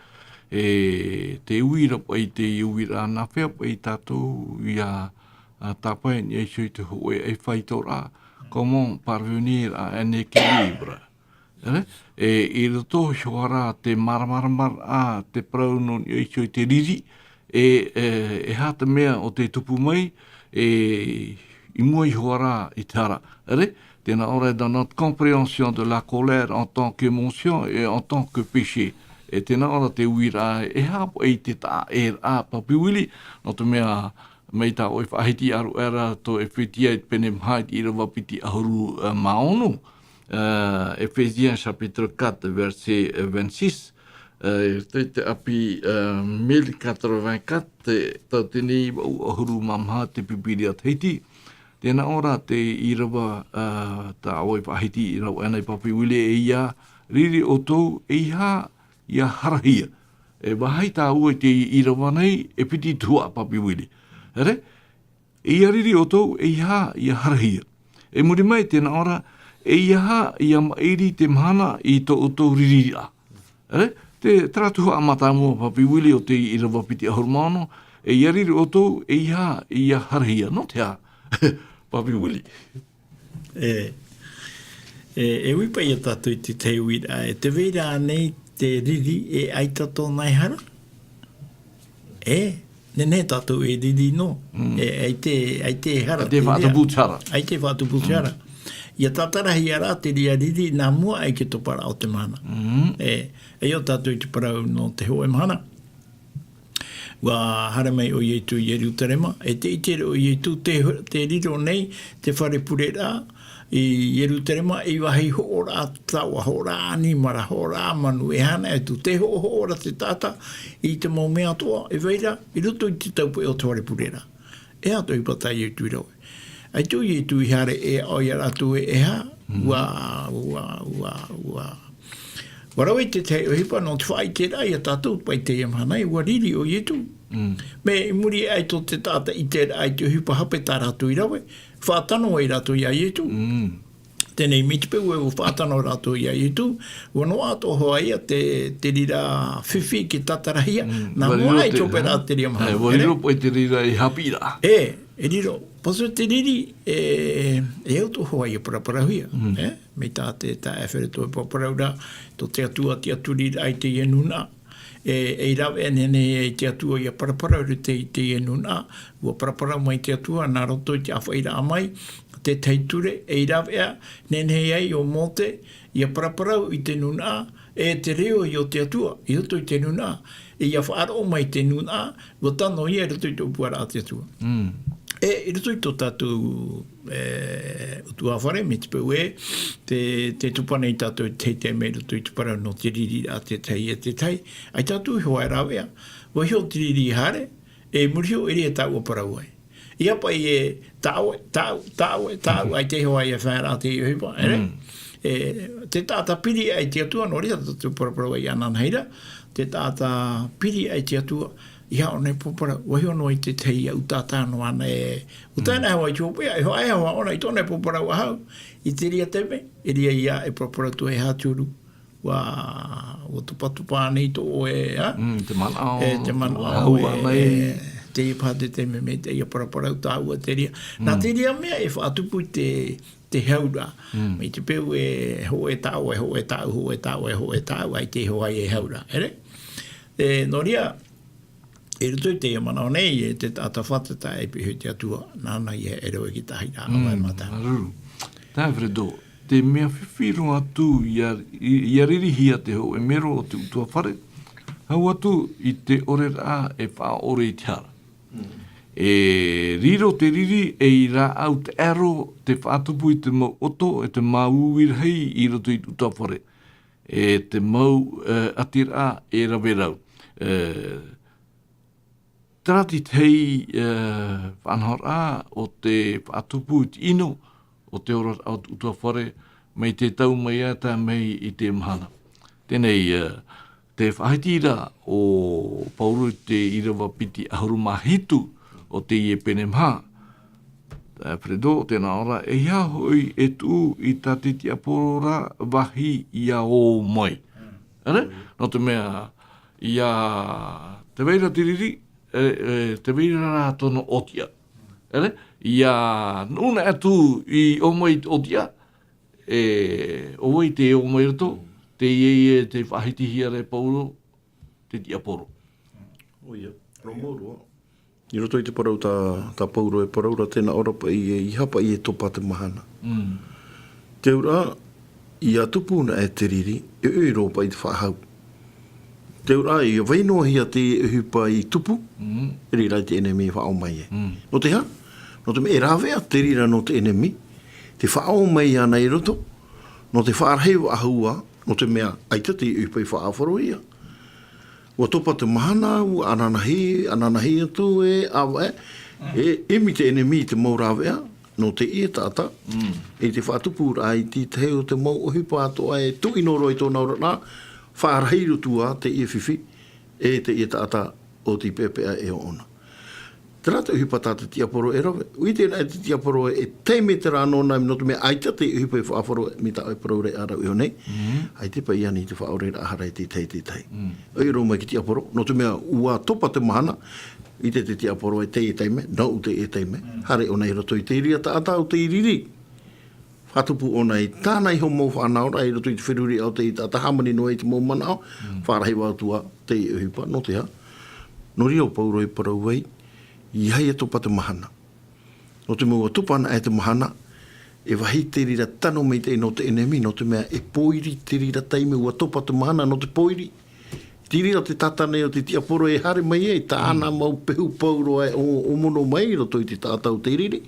e, te uiraʻa paʻi, te uiraʻa nā hea paʻi tātou ʻia, ā, tāpae i niʻa iho i te hōʻē ʻaita faʻaitoraʻa, comment parvenir à un équilibre. ʻEre? E, i roto iho ā ra te māramaramaraʻa, te parau nō niʻa iho i te riri, e, e, e aha te mea ʻo tē tupu mai, e, i mua iho ā ra i te hara. ʻEre? Tē nā ʻō ra, dans notre compréhension de la colère en tant qu'émotion et en tant que péché. E tē nā ʻō ra te uiraʻa, e aha paʻi te taʻa ʻē ra, Papi Willie, nō te mea, mai tā ʻoe faʻahiti ʻāruʻe ra tō Efetia i te pene maha i te ʻīrava piti ʻahuru, e, mā ono, e, Éphésiens chapitre quatre, verset, e, vingt-six, e, te, te ʻapi, e, mille quatre-vingt-quatre, te, tauatini iva ʻahuru mā maha te Pīpīria Tahiti. Tē nā ʻō ra te ʻīrava, e, tā ʻoe faʻahiti i rave ana e Papi Willie, e ʻia riri ʻoutou, eiaha ʻia harahia. E vāhi tāua i te ʻīrava nei, e piti tuhaʻa, Papi Willie. ʻEre? ʻIa riri ʻoutou, eiaha ʻia harahia. I muri mai, tē nā ʻō ra, eiaha ʻia maʻiri te mahana i tō ʻoutou riri ra. ʻEre? Te, terā tuhaʻa mātāmua, Papi Willie, o te ʻīrava piti ʻahuru mā ono, ʻia riri ʻoutou, eiaha ʻia harahia. Nō te aha, Papi Willie? E, e, e ui paʻi ia tātou i te tahi uiraʻa, e tē vai ra ānei te riri e ʻaita tōna e hara? E, nehenehe tātou e riri noa. E, ʻaita, ʻaita e hara. ʻAita e faʻatupu te hara. ʻAita e faʻatupu te hara. ʻIa tātarahia rā te reira riri nā mua aʻe i te toparaʻa o te mahana. E, e ʻia tātou i te parau nō te hōʻē mahana. ʻUa haere mai ʻo Ietu i Ierutarema, e tē ʻite ra ʻo Ietu te, te riro nei, te fare pureraʻa i Ierutarema, ei vāhi hoʻoraʻa taoʻa, hoʻoraʻa ʻanimara, hoʻoraʻa manu, e aha atu, tē hoʻohoʻo ra te taʻata i te mau mea atoʻa, e vai ra, i roto i te taupeʻe o te fare pureraʻa. E aha te ʻohipa tā Ietu i rave? ʻAita ʻo Ietu i haere e aʻo ia rātou e, e aha, ʻua, ʻua, ʻua, ʻua, ʻua rave i te tahi ʻohipa nō te faʻaʻiteraʻa ia tātou paʻi i teie mahana, ʻua riri ʻo Ietu. Mea i muri aʻe tō te taʻata ʻiteraʻa i te ʻohipa hape tā rātou i rave, Faʻatano ai rātou iā Ietu. Teie nei, mai te peu ē ʻua faʻatano rātou iā Ietu, ʻua noaʻa atoʻa hoʻi ia te, te reira fifi i te tātarahia. Nā mua ai te ope rā te reira mahana. ʻUa riro paʻi te reira i haʻapiʻiraʻa. E, e riro. Pāhono te riri, e, e au atoʻa hoʻi ia paraparauhia. E, mai tā te, tā Alfredo e paraparau ra, tō te Atua, te Atua riri ai teie nūnaʻa. E, e rave ʻē nei, nei e te Atua ia paraparau i te, teie nūnaʻa. ʻUa paraparau mai te Atua, nā roto i te ʻāfaʻiraʻa mai, te tahi ture, e rave ʻē nei, nei ai ʻo Mōte, ia paraparau i te nūnaʻa, e te reo i ʻo te Atua, i roto i te nūnaʻa, e ia faʻaroʻo mai te nūnaʻa, ʻua tano ia i roto i te ʻōpuaraʻa a te Atua. E, i roto i tō tātou, e, ʻutuāfare, mai te peu ē, te, te tupu nei tātou i te tahi taime i roto i te parau nō te riri a te tahi e te tahi. ʻAita atu iho ā e rave ʻā, ʻua iho te riri i haere, e muri iho e riro tāua parau ai. ʻIa paʻi e tāʻoe, tāʻoe, tāʻoe, tāʻoe, ʻaita iho ā e faʻaroʻo te ʻohipa, ʻere? E, te taʻata piri ai te Atua, nō reira tātou paraparau ai ananahi ra, te taʻata piri ai te Atua, i haʻo nei paraparau, ʻua iho noa i te tahi ʻū taʻata noa nei, ʻū taʻata noa i te hopeʻa, e hoʻi, e hoʻi ʻōna i tōna paraparau ahau, i te reira taime, e riro ia e paraparau atu e haʻatūru, ʻua, ʻua tupatupa nei tō ʻoe, ā? Te manaʻo, e, te manaʻo, ʻua hau ā nei. E, teie paha te taime mai teie paraparau tāua te reira. Nā te reira mea e faʻatupu i te, te hauraʻa. Mai te peu e hōʻē tāʻoe, hōʻē tāʻu, hōʻē tāʻoe, hōʻē tāʻu, ʻaita iho ā e hauraʻa, ʻere? E, nō reira, i roto i teie manaʻo nei, e te taʻata fātata e piʻi iho i te Atua, nāna ia e rave i te tahi rā, ʻāvae mātāmua. Māuruuru. Alfredo, te mea fifi roa atu ʻia, ʻia ririhia te hōʻē mero o te ʻutuāfare, hau atu i te ʻoreraʻa e faʻaʻore i te hara. E riro te riri ei rāʻau taʻero te faʻatupu i te mau ʻoto e te māuiui rahi i roto i te ʻutuāfare. E te mau, e, ʻatiraʻa e rave rau. E, terā te tahi, e, faʻanahoraʻa o te faʻatupu i te ʻino o te oraraʻa o te ʻutuāfare, mai te tau mai ā tae mai i te mahana. Teie nei, e, te faʻahiti ra ʻo Paulo i te ʻīrava piti ʻahuru mā hitu o teie pene maha. Alfredo, tē nā ʻō ra, ʻeiaha hoʻi e tuʻu i tā te tiaporo ra vāhi ʻia ō mai. ʻEre? Nō te mea, ʻia, tē vai ra te riri, e, e, tē vai ra rā tōna ʻōtiʻa. ʻEre? ʻIa nuʻu noa atu i ō mai i te ʻōtiʻa, e, ʻo vai tē ō mai roto, teie e te faʻahitihia ra e Paulo, te tiaporo. ʻOia, rā mau roa. I roto i te parau tā, tā Paulo e parau ra, tē nā ʻō ra paʻi ē, ʻeiaha paʻi e topa te mahana. Te auraʻa, ʻia tupu noa atu te riri, e ʻoiʻoi roa paʻi te faʻahou. Te auraʻa, ʻia vai noa hia te ʻohipa i tupu, e riro te ʻenemi e faʻaō mai ai. Nō te aha? Nō te mea e rāveʻa te reira nō te ʻenemi, tē faʻaō mai ana i roto, nō te faʻarahi faʻahou, nō te mea ʻaita te ʻohipa i faʻaʻāfarohia. ʻUa topa te mahana, ʻua ananahi, ananahi atu e, ʻāvaʻe, e, e ʻimi te ʻenemi i te mau rāveʻa, nō teie taʻata, i te faʻatupuraʻa i te tahi o te mau ʻohipa atoʻa e tuʻi noa roa i tōna oraraʻa, faʻarahi roa atu ā teie fifi, e teie taʻata ʻo tei peʻapeʻa e ʻōna. Terā te ʻohipa tā te tiaporo e rave. ʻUa ʻite noa te tiaporo e taime terā nōna, nō te mea ʻaita te ʻohipa i faʻaʻāfaro mai tā ʻoe parau ra e ʻārau iho nei. ʻAita paʻi ānei te faʻaʻoreraʻa hara i te tahi, te tahi. ʻOia roa mai te tiaporo, nō te mea ʻua topa te mahana, ʻite te tiaporo e teie taime, nō teie taime. Haere ʻōna i roto i te reira taʻata ʻo tei riri. Faʻatupu ʻōna i tāna iho mau faʻanahoraʻa i roto i te feruriraʻa o te taʻata hāmani noa i te mau manaʻo, faʻarahi atu ā teie ʻohipa, nō te aha? Nō reira ʻo Paulo e parau ai, ʻeiaha e topa te mahana. Nō te mea ʻua topa ana e te mahana, e vāhi te reira tano maitaʻi nō te ʻenemi, nō te mea e pōiri te reira taime ʻua topa te mahana nō te pōiri. Te reira te tātane o te tiaporo e haere mai ai, tāna mau pehu pauroa e ʻō, ʻōmono mai i roto i te taʻata ʻo tei riri.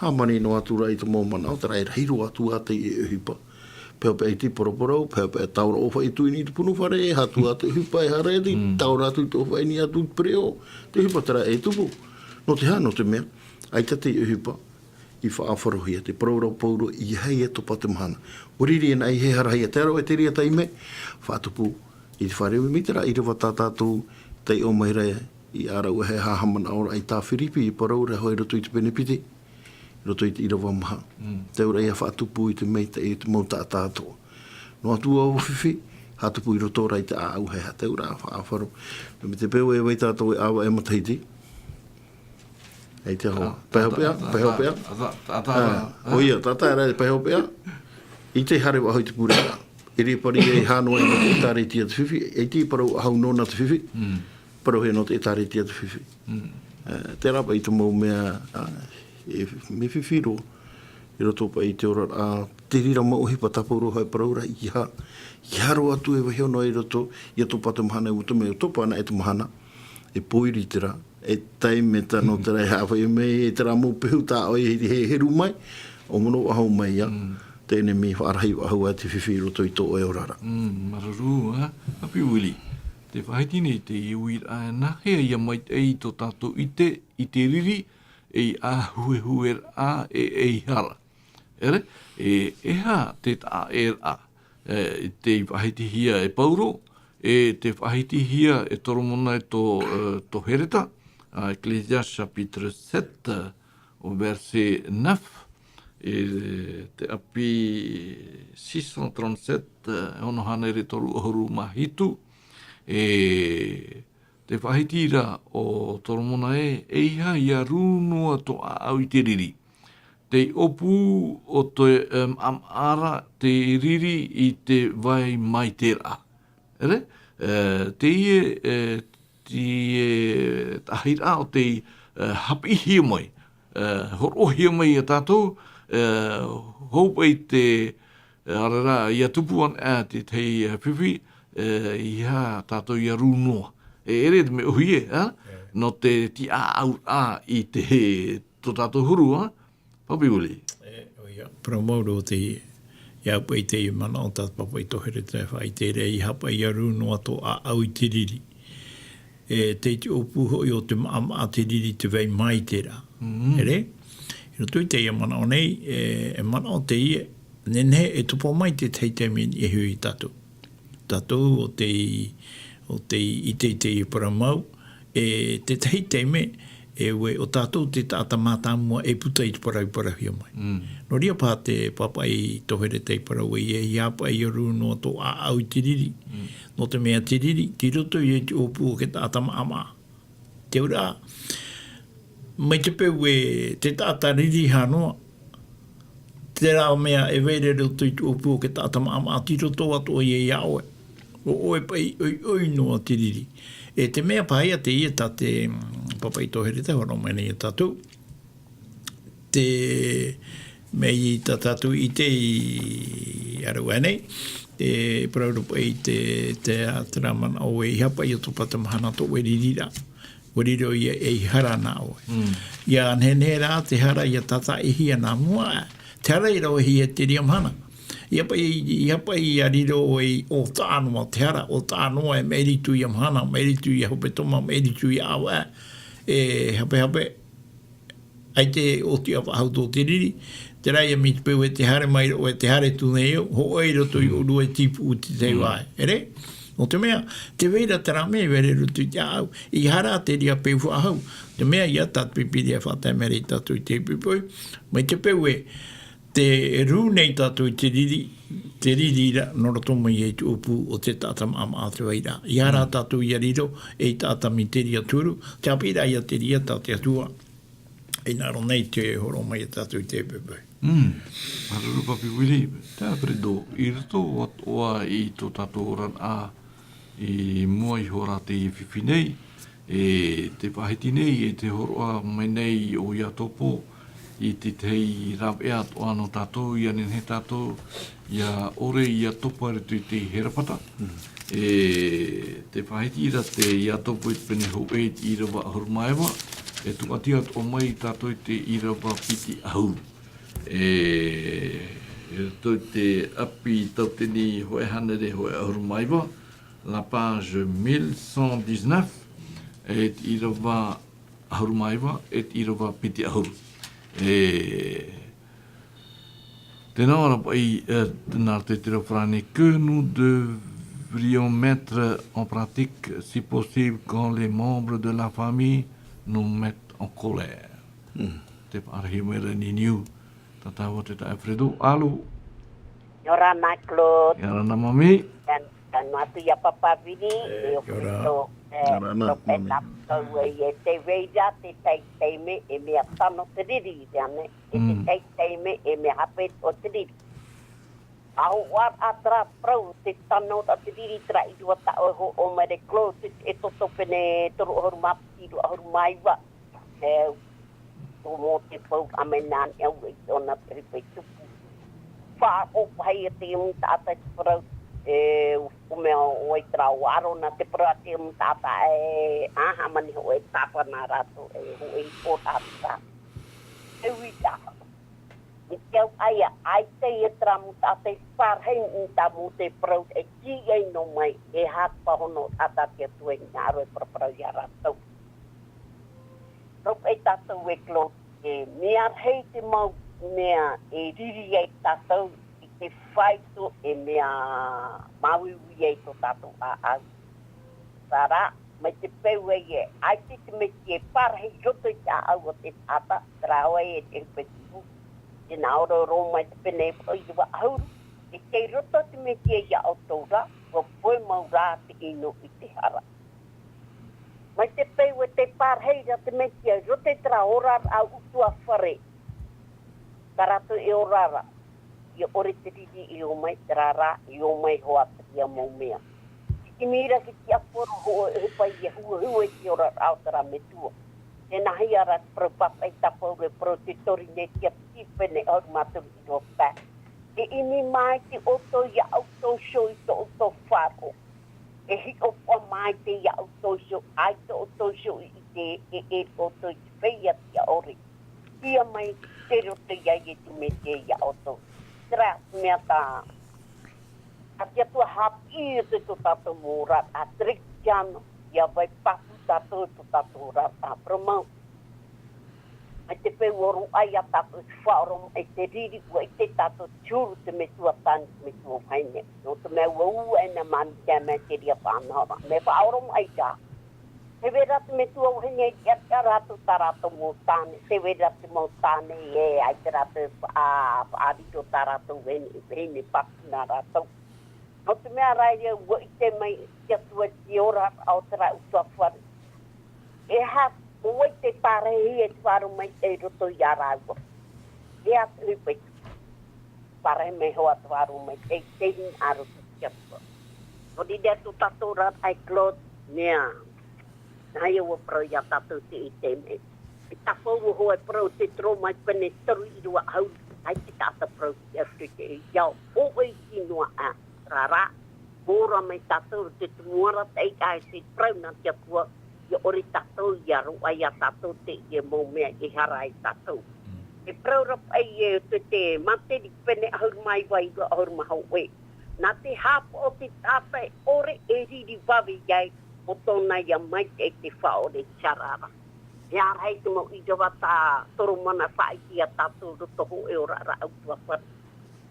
Hāmani noa atu ra i te mau manaʻo, terā e rahi roa atu ā teie ʻohipa. Peʻapeʻa i te paraparau, peʻapeʻa e taora ʻōfaʻi atu i niʻa i te punu fare, e aha atu ā te ʻohipa e haere atu, taora atu i te ʻōfaʻi i niʻa atu i te pereʻoʻo, te ʻohipa terā e tupu. Nō te aha, nō te mea, ʻaita te ʻohipa i faʻaʻāfarohia, te parau ra ʻo Paulo, ʻeiaha e topa te mahana. ʻUa riri anaʻe i hehara hia, tē rave te reira taime, faʻatupu i te fare, mai terā ʻīrava tā tātou taiʻo mai ra, i ʻārauʻahia e haʻamanaʻo ra i tā Firipi, i parau ra hoʻi i roto i te pene piti. roto i te ʻīrava maha. Te auraʻa ia faʻatupu i te maitaʻi, i te mau taʻata atoʻa. Noa atu ā ʻo Fifi, haʻatupu i roto rā i te ʻāʻau, haʻahaʻa te auraʻa faʻaʻāfaro. Mai te peu e vai tātou e ʻāvaʻe matahiti. ʻAita hoʻi. Pae hopeʻa, pae hopeʻa. ʻOia, taʻata rā, pae hopeʻa. I te haere faʻahou i te pure. E rīpari e hānō ai nō te ʻĒtārētia te fifi, e te parau faʻahou nōna te fifi. Parauhia nō te ʻĒtārētia te fifi. Terā paʻi te mau mea, mea fifi roa. I roto paʻi i te oraraʻa, te reira mau ʻohipa tā Pauro e parau ra, ʻeiaha, ʻeiaha roa atu e vaiiho noa i roto, ʻia topa te mahana, ʻua topa, ʻua topa anaʻe te mahana, e pōiri terā, e taime tā nō terā e haʻapaʻo mai, e terā mau pehu tā ʻoe e heru mai, ʻua manaʻo faʻahou mai ïa, te ʻenemi faʻarahi faʻahou ā te fifi i roto i tō ʻoe oraraʻa. Māuruuru, ā, Papi Willie. Te faʻahiti nei te uiraʻa, nāhea ʻia maitaʻi tō tātou ʻite i te riri, ei ʻāhuehue-raʻa e ei hara. ʻEre, e, e aha te taʻa-ʻē-raʻa, e, tei faʻahitihia e Pauro, e tei faʻahitihia e Toromona e tō, e, tō Hereta, a, Ecclésiaste chapitre sept, au verset neuf, e te ʻapi six cent trente-sept, e ono hānere toru ʻahuru mā hitu, e te faʻahiti ra ʻo Toromona ē, ʻeiaha ʻia rū noa tō ʻāʻau i te riri. Tei ʻōpū ʻo te, e, maʻamaʻa ra te riri i te vai maitaʻi ra. ʻEre, e, teie, e, te, e, tahi ra ʻo tei, e, haʻapiʻihia mai, e, hōroʻahia mai ia tātou, e, hou paʻi te, e, ʻaore rā, ʻia tupu ana, e, te, te, e, fifi, e, ʻeiaha tātou ʻia rū noa. E, ʻere te mea ʻōhie, ā? Nō te tiʻaʻau ra i te, tō tātou huru, ā? Papi Willie. E, ʻoia, parau maoro te, ʻia au paʻi te manaʻo tā Papaʻitohere tē faʻaʻite ra, ʻeiaha paʻi ʻia rū noa tō ʻāʻau i te riri. E, tei te ʻōpū hoʻi ʻo te maʻamaʻa te riri te vai maitaʻi ra. ʻEre? I roto i teie manaʻo nei, e, e manaʻo teie, nehenehe e topa mai te tahi taime i niʻa iho ia tātou. Tātou ʻo tei, ʻo tei ʻite i teie parau mau, e te tahi taime, e ʻua ʻo tātou te taʻata mātāmua e puta i te parau i parauhia mai. Nō reira paha te Papaʻitohere tei parau ē, ʻeiaha paʻi ʻia rū noa tō ʻāʻau i te riri. Nō te mea te riri, tei roto ia i te ʻōpū o te taʻata maʻamaʻa. Te auraʻa, mai te peu e te taʻata riri hānō, terā mea e vai ra i roto i te ʻōpū o te taʻata maʻamaʻa, tei roto atoʻa ia iā ʻoe. ʻO ʻoe paʻi ʻoiʻoi noa te riri. E te mea paha ïa teie tā te, mm, Papaʻitohere tē hōroʻa mai nei ia tātou. Te mea i tā tātou i ʻite i ʻāruʻa nei, te parau ra paʻi te, te, terā manaʻo ē, ʻeiaha paʻi ʻia topa te mahana tō ʻoe riri ra. ʻUa riro ia ei hara nā ʻoe. ʻIa nehenehe rā te hara ʻia tātaʻihia nā mua, te hara i ravehia i terā mahana. ʻEiaha paʻi, ʻeiaha paʻi ʻia riro ei ʻōtaʻa noa te hara, ʻōtaʻa noa e maʻiri atu ia mahana, maʻiri atu ia hepetoma, maʻiri atu ia ʻāvaʻe, e hapehape. ʻAita e ʻōtiʻa faʻahou tō te riri, terā ïa mai te peu e tē haere mai ra ʻoe, tē haere atu nei au, hōʻē i roto i ʻōrua e tīpuʻu i te tahi vāhi. ʻEre? Nō te mea, tē vai ra terā mea e vai ra i roto i te ʻāʻau, ʻeiaha rā te reira peu faʻahou. Te mea ïa tā te Pīpīria e faʻatae mai ra ia tātou i te poipoi, mai te peu e tē rū nei tātou i te riri, te riri ra, nō roto mai i te ʻōpū o te taʻata maʻamaʻa te vai ra. ʻEiaha rā tātou ʻia riro, ei taʻata mai te reira te huru, te haʻapiʻiraʻa ïa te reira tā te Atua. E hinaʻaro nei tē hōroʻa mai ia tātou i te poipoi. Mm. Māuruuru Papi Willie, te Alfredo, i roto atoʻa i tō tātou oraraʻa i mua iho rā i teie fifi nei, e te faʻahiti nei, e tē hōroʻa mai nei ʻo Iakobo, i te tahi rāveʻa atoʻa nō tātou, ʻia nehenehe tātou, ʻia ʻore, ʻia topa i roto i te herepata. Mm. E te faʻahiti ra te Iakobo i te pene hōʻē i te ʻīrava ʻahuru mā iva, e tūʻati atoʻa mai tātou i te ʻīrava piti ʻahuru. E, e roto i te ʻapi tautini hōʻē hānere hōʻē ʻahuru mā iva, la page mille cent dix-neuf, e te ʻīrava ʻahuru mā iva, e te ʻīrava piti ʻahuru. E, tēnā ʻoe ra paʻi, e, nā te tira farāni, que nous devrions mettre en pratique, si possible, quand les membres de la famille nous mettent en colère. Mm. Te faʻarahi mai ra i niu. Tātou te taeaʻe Fredo. Alo. ʻIa ora na Claude. ʻIa ora na Mami. Tano atu ia Papa Vili, e ʻia ora. Fredo, e, ʻia ora na, Mami. Tau ai e te reira, te taime, e mea tano te riri, ia ne, e te Mm. taime, e mea hape o te riri. Au ar atra prau te tano a te riri terā i rua taʻo e hoʻo mai re Claude, e toto pene toru ʻahuru mā piti, rua ʻahuru mā iva. E, o mō te pau a mena ne au e tōna te ripe tupu. Faʻaʻo pahi a te imu taʻata te parau, e, o mea o ai terā o aro na te parau a te imu taʻata e, aha mani hoʻo e tāpana rātou, e, hoʻo e o rātou. E ui tā. I te au aia, ai te ia terā mu taʻata i pārahi i tā mō te parau e kī ai nō mai, e hāpa hono taʻata te Atua i ngā aro e paraparau ia rātou. Rau e tātou e Claude, e mea rahi te mau mea e riri ai tātou i te faito e mea māuiui ai tō tātou ʻāʻau. Sara, mai te peu ai e, ai te te meti e pārahi i roto i te ʻāʻau o te taʻata, terā hoʻi e te hupe tupu. Tēnā ora ora mai te pene e paʻi te vaʻahuru, e tei roto te meti e ia ʻoutou rā, ua poe mau rā te ʻino i te hara. Mai te peu e te pārahi ra te meti e roto i terā ora rā utuafare. Tā rātou e ora ra, ia ʻore te riri i ō mai, terā rā, i ō mai hoʻi te ia mau mea. Te ʻimi ra ki te ʻāporo hoʻo e hupa ia huahua i te ora rā o terā metua. Tēnā hia ra te parau pāpaʻi tāpaʻo e parau te tori nei te piti pene ʻahuru mā toru i rua pae. E ʻimi mai te ʻoutou ia ʻoutou iho i tō ʻoutou faʻaroʻo. E hiʻopoʻa mai te ia ʻoutou iho, ai tō ʻoutou iho i te, e, e ʻoutou i te feiā tiʻa ʻore. Ia mai te roto ia e te mete ia ʻoutou. Terā mea tā, a te Atua haʻapiʻi atu tō tātou mau ora, a te Kristiano, ia vai pāpū tātou tō tātou ora, a parau mau. Mai te peu ʻua roaʻa ia tātou te faʻaoromaʻi te riri, ʻua ʻite tātou te huru te metua tāne, te metua vahine. Nō te mea ʻua ua e nā mani te mea te ria faʻanahoraʻa. Mea faʻaoromaʻi rā. Te vera te metua vahine i te ʻatea rātou tā rātou mau tāne, te vera te mau tāne, e, ai te rātou faʻa-, faʻariro tā rātou vahine, vahine pāpū nā rātou. Nō te mea rā ia ʻua ʻite mai te Atua te ora o terā utuafare. E aha, ʻo vai te pārahi e te faʻaromaʻi i roto ia rāua. E aha te hupe tupu. Pārahi mai hoʻi te faʻaromaʻi i te hinaʻaro te Atua. Nō reira tō tātou ora ai Claude, mea. Nā ia ʻua parau ia tātou te ʻite mai. E tāpaʻo hoʻi e parau te Roma pene toru i rua ʻahuru, ai te taʻata parau te Atua te ia hoʻi i noa a. Rā rā, ora mai tātou te tumu ara taʻitaʻi te parau nā te Atua, ia ʻore tātou, ia roaʻa ia tātou te ia mau mea e hara ai tātou. Mm. E parau ra paʻi e te, te Materi pene ʻahuru mā iva i rua ʻahuru mā hōʻē. Nā te hāpaʻo te taʻata e ʻore e riri vave ai, ʻo tōna ia maitaʻi te faʻaʻore i te hara ra. E ārahi te mau ʻīrava tā Toromona faʻaʻite ia tātou roto hōʻē ora ra utuafare.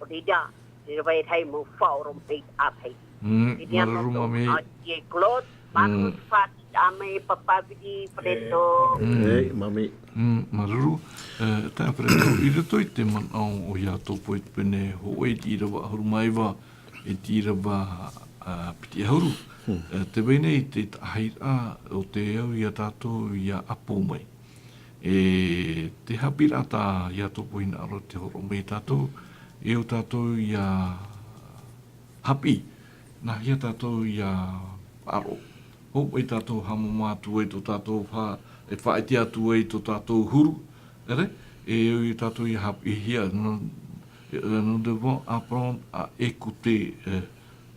ʻO reira, e vai rahi mau faʻaoromaʻi ārahi. Mm, e ria māuruuru tō Mami. Ai e Claude, māuruuru Mm. Te faʻaʻite mai e Papa Vili, Fredo. Mm. Ei, Mami. Mm, māuruuru, e, tā Fredo, i roto i te manaʻo o ia Topo i te pene hōʻē i te ʻīrava ʻahuru mā iva, i te ʻīrava, a, piti ʻahuru. Hmm. E, tē vai nei te taʻahiraʻa o te au ia tātou ia ʻapo mai. E te haʻapiʻiraʻa tā ia Topo hinaʻaro te hōroʻa mai ia tātou, e ʻo tātou ia haʻapiʻi, nā hea tātou ia faʻaroʻo. Hōʻē tātou haʻamāmā atu ai tō tātou fa-, e faʻaʻite atu ai tō tātou huru, ʻere, e ʻo ia tātou ia haʻapiʻihia, nous, e, nous devons apprendre à écouter, e,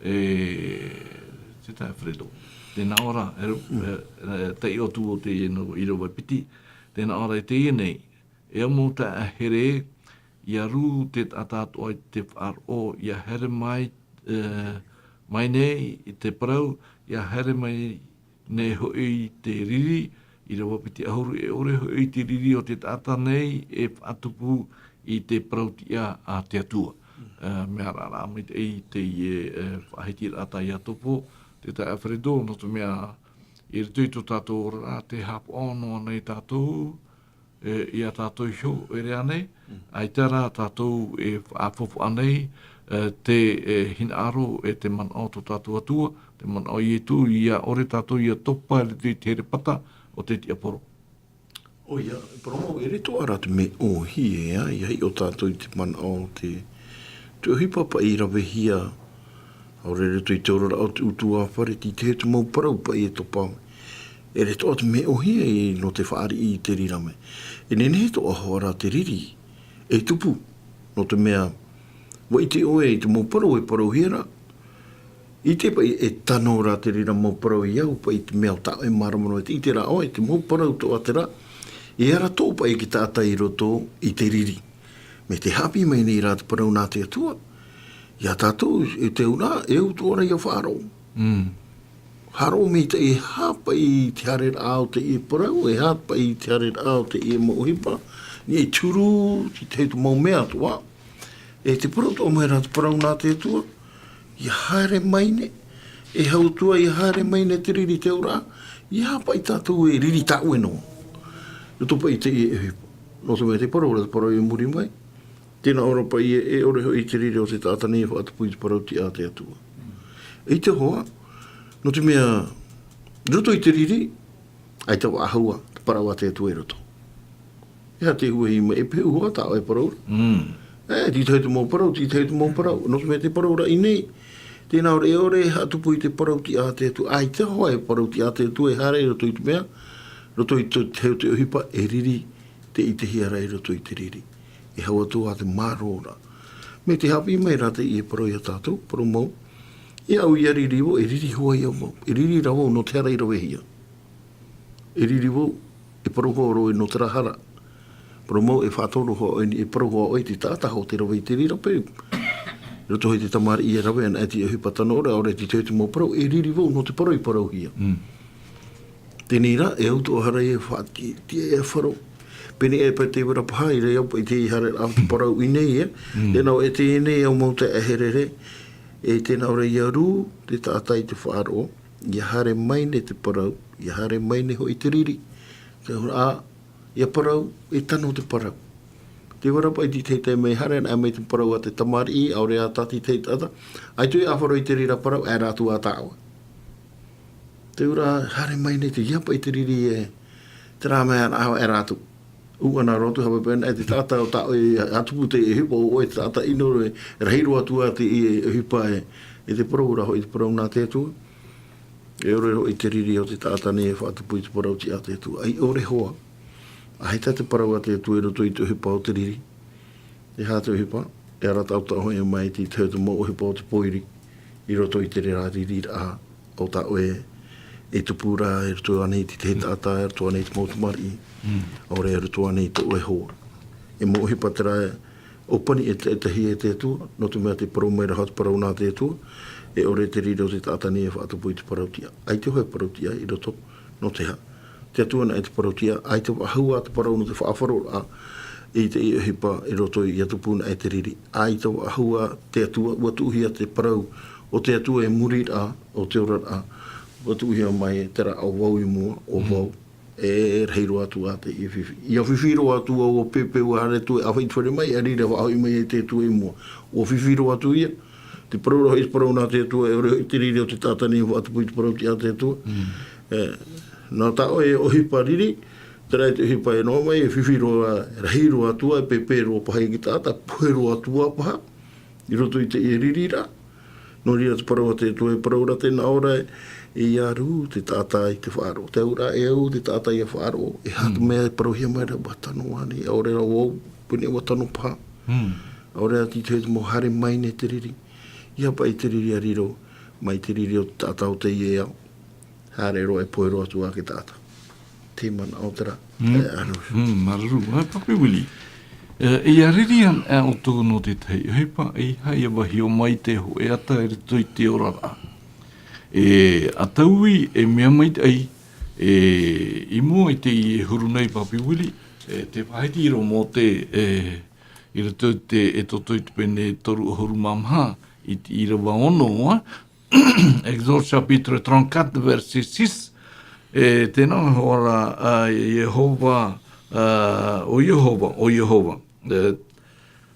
e, c'est un Fredo. Tēnā ora, e, e, e, taiʻo atu o te, no, ʻīrava piti, tēnā ora i teie nei, e ʻo mau taʻata here, ia rū te taʻata atoʻa i te faʻaroʻo, ia haere mai, e, mai nei i te parau, ia haere mai nei hoʻi i te riri, ʻīrava piti ʻahuru e ʻore hoʻi te riri o te taʻata nei e faʻatupu i te parau tiʻa a te Atua. Mm. E, mea raʻaraʻa maitaʻi teie, e, faʻahitiraʻa tā ia Topo, te taeaʻe Fredo, nō te mea, i roto i tō tātou oraraʻa, tē haʻapaʻo noa nei tātou, e, ia tātou iho, e rā nei, ʻaita rā tātou e faʻaʻāpapa nei, e, te, e, hinaʻaro, e te manaʻo o tō tātou Atua, te manaʻo o Ietu, ia ʻore tātou ia topa i roto i te herepata o te tiaporo. ʻOia, e parau mau, e riro atoʻa rā te mea ʻōhie, e, ia hiʻo tātou i te manaʻo o te, te ʻohipa paʻi i ravehia, ʻaore i roto i te oraraʻa o te ʻutuāfare, tei te mau parau paʻi e topa. E riro atoʻa te mea ʻōhie nō te fāriʻi i te reira mea. E nehenehe atoʻa hoʻi rā te riri e tupu, nō te mea, ʻua ʻite ʻoe i te mau parau e parauhia ra, ʻite paʻi e tano rā te reira mau parau i au, paʻi te mea ʻo tāʻoe e mārama noa, e ʻite rā ʻoe, te mau parau atoʻa terā, e ara atoʻa paʻi e te taʻata i roto i te riri. Mai te haʻapiʻi mai nei rā te parau nā te Atua, ia tātou, e te auraʻa, e au atoʻa ra ia faʻaroʻo. Mm. Faʻaroʻo maitaʻi e aha paʻi te haereraʻa o teie parau, e aha paʻi te haereraʻa o teie mau ʻohipa, i te huru, i te mau mea atoʻa. E te parau atoʻa mai rā te parau nā te Atua, ia haere mai nei, e hau atoʻa, ia haere mai nei te riri i te auraʻa, ia aha paʻi tātou e riri tāʻoe noa. Roto paʻi i teie ʻohipa. Nō te mea te parau ra, te parau i muri mai. Tē nā ʻō ra paʻi e, e ʻore hoʻi te riri o te taʻata nei e faʻatupu i te parau tiʻa a te Atua. ʻAita hoʻi, nō te mea, roto i te riri, ʻaita faʻahou ā te parau a te Atua i roto. E aha te huahi mai, e pehu hoʻi tāʻoe e parau ra. Mm. E, tītahi te mau parau, tītahi te mau parau. Nō te mea te parau ra i ʻō nei, tē nā ʻō ra e ʻore e faʻatupu i te parau tiʻa a te Atua. ʻAita hoʻi e parau tiʻa a te Atua e haere i roto i te mea, roto i te, te, te ʻohipa e riri, tē ʻitehia ra i roto i te riri. E hau atoʻa te mārō ra. Mai te haʻapiʻi mai rā teie parau ia tātou, parau mau. E au ia riri vau, e riri hoʻi au mau. E riri rā vau nō te hara i ravehia. E riri vau, e parau hoʻi roa nō terā hara. Parau mau e faʻatoro hoʻi, e parau hoʻi te taʻata hoʻi tē rave i te riri ra paʻi. Roto i te tamariʻi e rave ana i te ʻohipa tano ra, ʻaore tītahi te mau parau, e riri vau nō te parau i parauhia. Mm. Teie rā, e au atoʻa ra e faʻati-, ti-, e faʻaroʻo. Pēnei e paʻi te vera paha, i reira paʻi te haereraʻa o te parau i ʻō nei, e. Mm. Tē nā ʻō e teie nei au mau taeaʻe here, e tē nā ʻō ra ia rū te taʻata i te faʻaroʻo, ia haere mai nei te parau, ia haere mai nei hoʻi te riri. Te auraʻa, ia parau, e tano te parau. Te vera paʻi te, te, te mea haere ana mai te parau a te tamariʻi, ʻaore ā tā te, te taʻata. ʻAita e faʻaroʻo i te reira parau, e rā atu ā tāʻoe. Te auraʻa, haere mai nei te, ia paʻi te riri e, terā mea ana, e rā atu. ʻUa nā roto, haʻapaʻo paʻi ana, e te taʻata ʻo tāʻoe, e tupu te ʻohipa, ʻo ʻoe te taʻata ʻino roa, rahi roa atu ā te, e, ʻohipa e, e te parau ra hoʻi, te parau nā te Atua. E ʻore hoʻi te riri o te taʻata nei e faʻatupu i te parau tiʻa a te Atua. ʻAita ʻore hoʻi. ʻAita te parau a te Atua i roto i te ʻohipa o te riri. E aha te ʻohipa? E ara atoʻa hoʻi mai i te, te, te mau ʻohipa o te pōiri. I roto i te reira riri ra, ʻo tāʻoe e tupu ra, i roto ānei i te, te taʻata, i roto ānei i te mau tamariʻi. Mm. ʻAore i roto ānei i tō ʻoe hoa. E mau ʻohipa terā, ʻōpani e te, e te hia e te Atua, nō te mea tē parau mai ra hoʻi te parau nā te Atua, e ʻore te riri o te taʻata nei e faʻatupu i te parau tiʻa. ʻAita hoʻi e parau tiʻa i roto, nō te aha. Te Atua nā ʻō i te parau tiʻa, ʻaita faʻahou ā te parau nō te faʻaroʻo ra, i te, i ʻohipa i roto ia tupu nā ʻō i te riri. ʻAita faʻahou ā te Atua, ʻua tuʻuhia te parau o te Atua e muri ra, o te oraraʻa, ʻua tuʻuhia mai terā ʻo vau i mua, ʻo vau. Mm. E rahi roa atu ā teie fifi. ʻIa fifi roa atu ā, ʻua pēpē, ʻua haere atu e ʻāfaʻi i te fare mai, ʻa reira faʻahoʻi mai ai te Atua i mua. ʻUa fifi roa atu ïa. Te parau ra hoʻi, te parau nā te Atua, e ʻore hoʻi te riri o te taʻata nei e faʻatupu i te parau tiʻa a te Atua. Mm. E, nā tāʻoe e ʻohipa riri, terā e te ʻohipa e noaʻa mai, e fifi roa, rahi roa atu ā, e pēpē roa paha i te taʻata, pohe roa atu ā paha. I roto i teie riri ra. Nō reira te parau a te Atua e parau ra, tē nā ʻō ra, ia rū te taʻata i te faʻaroʻo. Te auraʻa, e au te taʻata ia faʻaroʻo. E aha te mea e parauhia mai ra, ʻua tano ānei, ʻaore rā vau, pēnei ʻua tano paha. Mm. ʻAore ā tītahi te mau, haere mai nei te riri. Ia paʻi te riri a riro, mai te riri o te taʻata o teie ao. Haere roa e pohe roa atu ā te taʻata. Te manaʻo terā. Mm. E, aro. Mm, māuruuru, e, Papi Willie. E, ʻia riri ana ʻoutou nō te tahi ʻohipa, ʻeiaha ʻia vāhi ʻō mai te hōʻē ata i roto i te oraraʻa. E, ʻa taui, e mea maitaʻi, e, i mua i teie huru nei Papi Willie, e, te faʻahiti roa Mōte, e, i roto i te, Exodo i te pene toru ʻahuru mā maha, i te ʻīrava ono, ā, Exode chapitre trente-quatre, verset six. E tē nā ʻō ra, ā, Iehova, ā, ʻo Iehova, ʻo Iehova. E,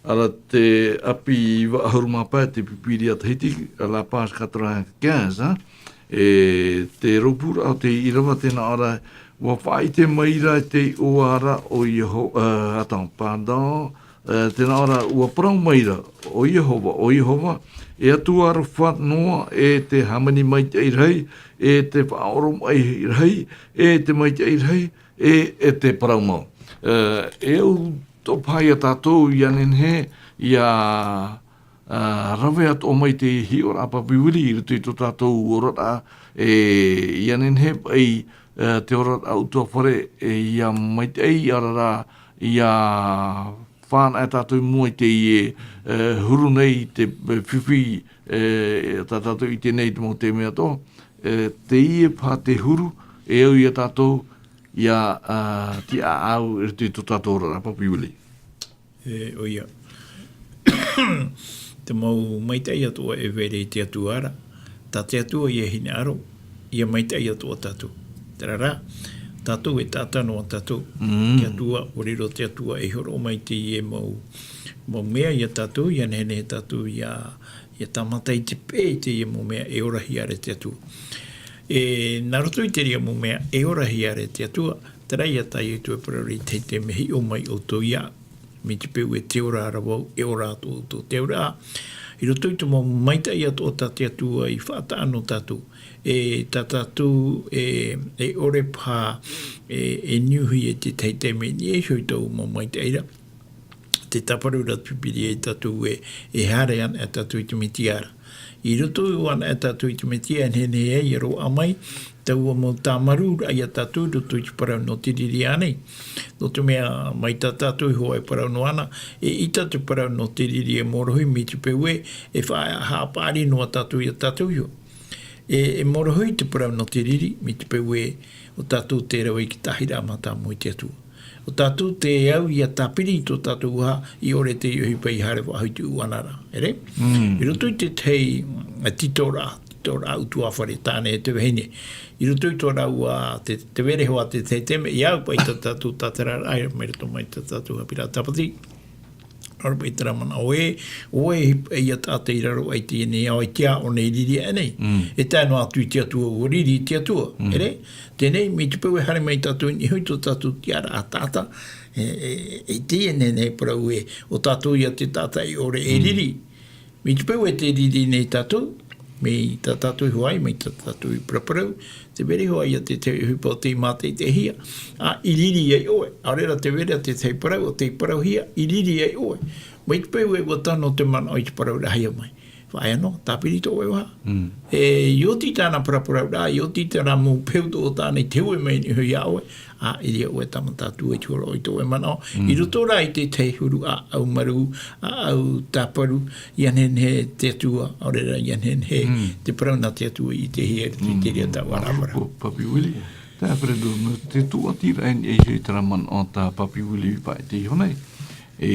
ara te ʻapi iva ʻahuru mā pae te Pīpīria Tahiti, à la page quatre-vingt-quinze, hein. E te rōpūraʻa o te ʻīrava tē nā ʻō ra, ʻua faʻaʻite mai ra te iʻoa ra ʻo Ieho-, ā, attends, pardon, ā, tē nā ʻō ra, ʻua parau mai ra, ʻo Iehova, ʻo Iehova, e Atua aroha noa, e te hāmani maitaʻi rahi, e te faʻaoromaʻi rahi, e te maitaʻi rahi, e, e te parau mau. Ā, e au tō paha ia tātou ʻia nehenehe, ʻia, ā, rave atoʻa mai te hiʻoraʻa papiwiri i roto i tō tātou oraraʻa, e, ʻia nehenehe paʻi, ā, te oraraʻa ʻutuāfare, e, ʻia maitaʻi, ʻaore rā, ʻia fānaʻo tātou i mua i teie, ā, huru nei te, ā, fifi, ā, tā tātou i ʻite nei te mau taime atoʻa, ā, teie paha te huru, e au ia tātou, ʻia, ā, tiʻaʻau i roto i tō tātou oraraʻa papiwiri. E, ʻoia. Te mau maitaʻi atoʻa e vai ra i te Atua ra. Tā te Atua ʻia hinaʻaro, ʻia maitaʻi atoʻa tātou. Terā rā, tātou e taʻata noa tātou. Mm. Te Atua, ʻua riro te Atua e hōroʻa mai teie mau, mau mea ia tātou, ʻia nehenehe tātou ʻia, ʻia tāmata i te peʻe i teie mau mea e orahia ra e te Atua. E, nā roto i te reira mau mea e orahia ra e te Atua, terā ia tā iesu e parau ra i te tahi taime, hiʻo mai ʻoutou iāʻu. Mai te peu e te ora ra vau, e ora atoʻa ʻoutou. Te auraʻa, i roto i te mau maitaʻi atoʻa tā te Atua i faʻataʻa nō tātou, e tā tātou e, e ʻore paha, e, e niuhi e te tahi taime, i niʻa iho i taua mau maitaʻi ra. Tē tāparu ra te Pīpīria ia tātou ē, e haere anaʻe tātou i te Mesia ra. I roto anaʻe tātou i te Mesia, e nehenehe ai ʻia roaʻa mai taua mau tāmarūraʻa ia tātou i roto i te parau nō te riri ānei. Nō te mea, mai tā tātou iho e parau noa na, eʻita te parau nō te riri e mōrohi mai te peu ē, e fa-, haʻapaʻari noa tātou ia tātou iho. E, e mōrohi te parau nō te riri, mai te peu ē, ʻo tātou tē rave i te tahi ra mātāmua i te Atua. ʻO tātou tē au ʻia tāpiri i tō tātou vaha, i ʻore teie ʻohipa i haere faʻahou i te ʻuʻana ra, ʻere? Mm. I roto i te tahi, ā, titoraʻa, titoraʻa ʻutuāfare tāne e te vahine. I roto i tō rāua, te, te verehoa te tahi taime, i au paʻi tā tātou tātararaʻa, mai roto mai tā tātou haʻapiʻiraʻa tāpati. ʻAore paʻi terā manaʻo ē, ʻo ē, ʻoia taʻata i raro aʻe i teie nei ao, i te ao nei riri aʻe nei. Mm. E tae noa atu i te Atua, ʻua riri i te Atua, Mm. ʻere? Teie nei, mai te peu e haere mai tātou i niʻa iho i tō tātou tiʻaraʻa taʻata, e, e, e teie nei, nei parau ē, ʻo tātou ia te taʻata e ʻore e Mm. riri. Mai te peu e tē riri nei tātou, mai tā tātou i hoʻi, mai tā tātou i paraparau, tē verehoa ia te tahi ʻohipa ʻo tei mātaʻitaʻihia, ā, i riri ai ʻoe. ʻAore rā tē vai ra te tahi parau, ʻo tei parauhia, i riri ai ʻoe. Mai te peu ē ʻua tano te manaʻo i te parau ra, haere mai. Faʻaea noa, tāpiri tō ʻoe vaha. Mm. E, ʻia oti tāna paraparauraʻa, ʻia oti terā mau peu atoʻa tāna i te hue mai i niʻa iho iā ʻoe, ā, i reira ʻoe e tāmata atu ai te hōroʻa i tō ʻoe manaʻo. Mm. I roto rā i te tahi huru ʻāʻau marū, ʻāʻau tāparu, ʻia nehenehe te Atua, ʻaore rā ʻia nehenehe Mm. te parau nā te Atua i te hia i te Mm. reira taua Mm. rāvara. Ko Papi Willie. Tae Alfredo, nō te tūʻatiraʻa i niʻa iho i terā manaʻo tā Papi Willie i faʻaʻite iho nei. E,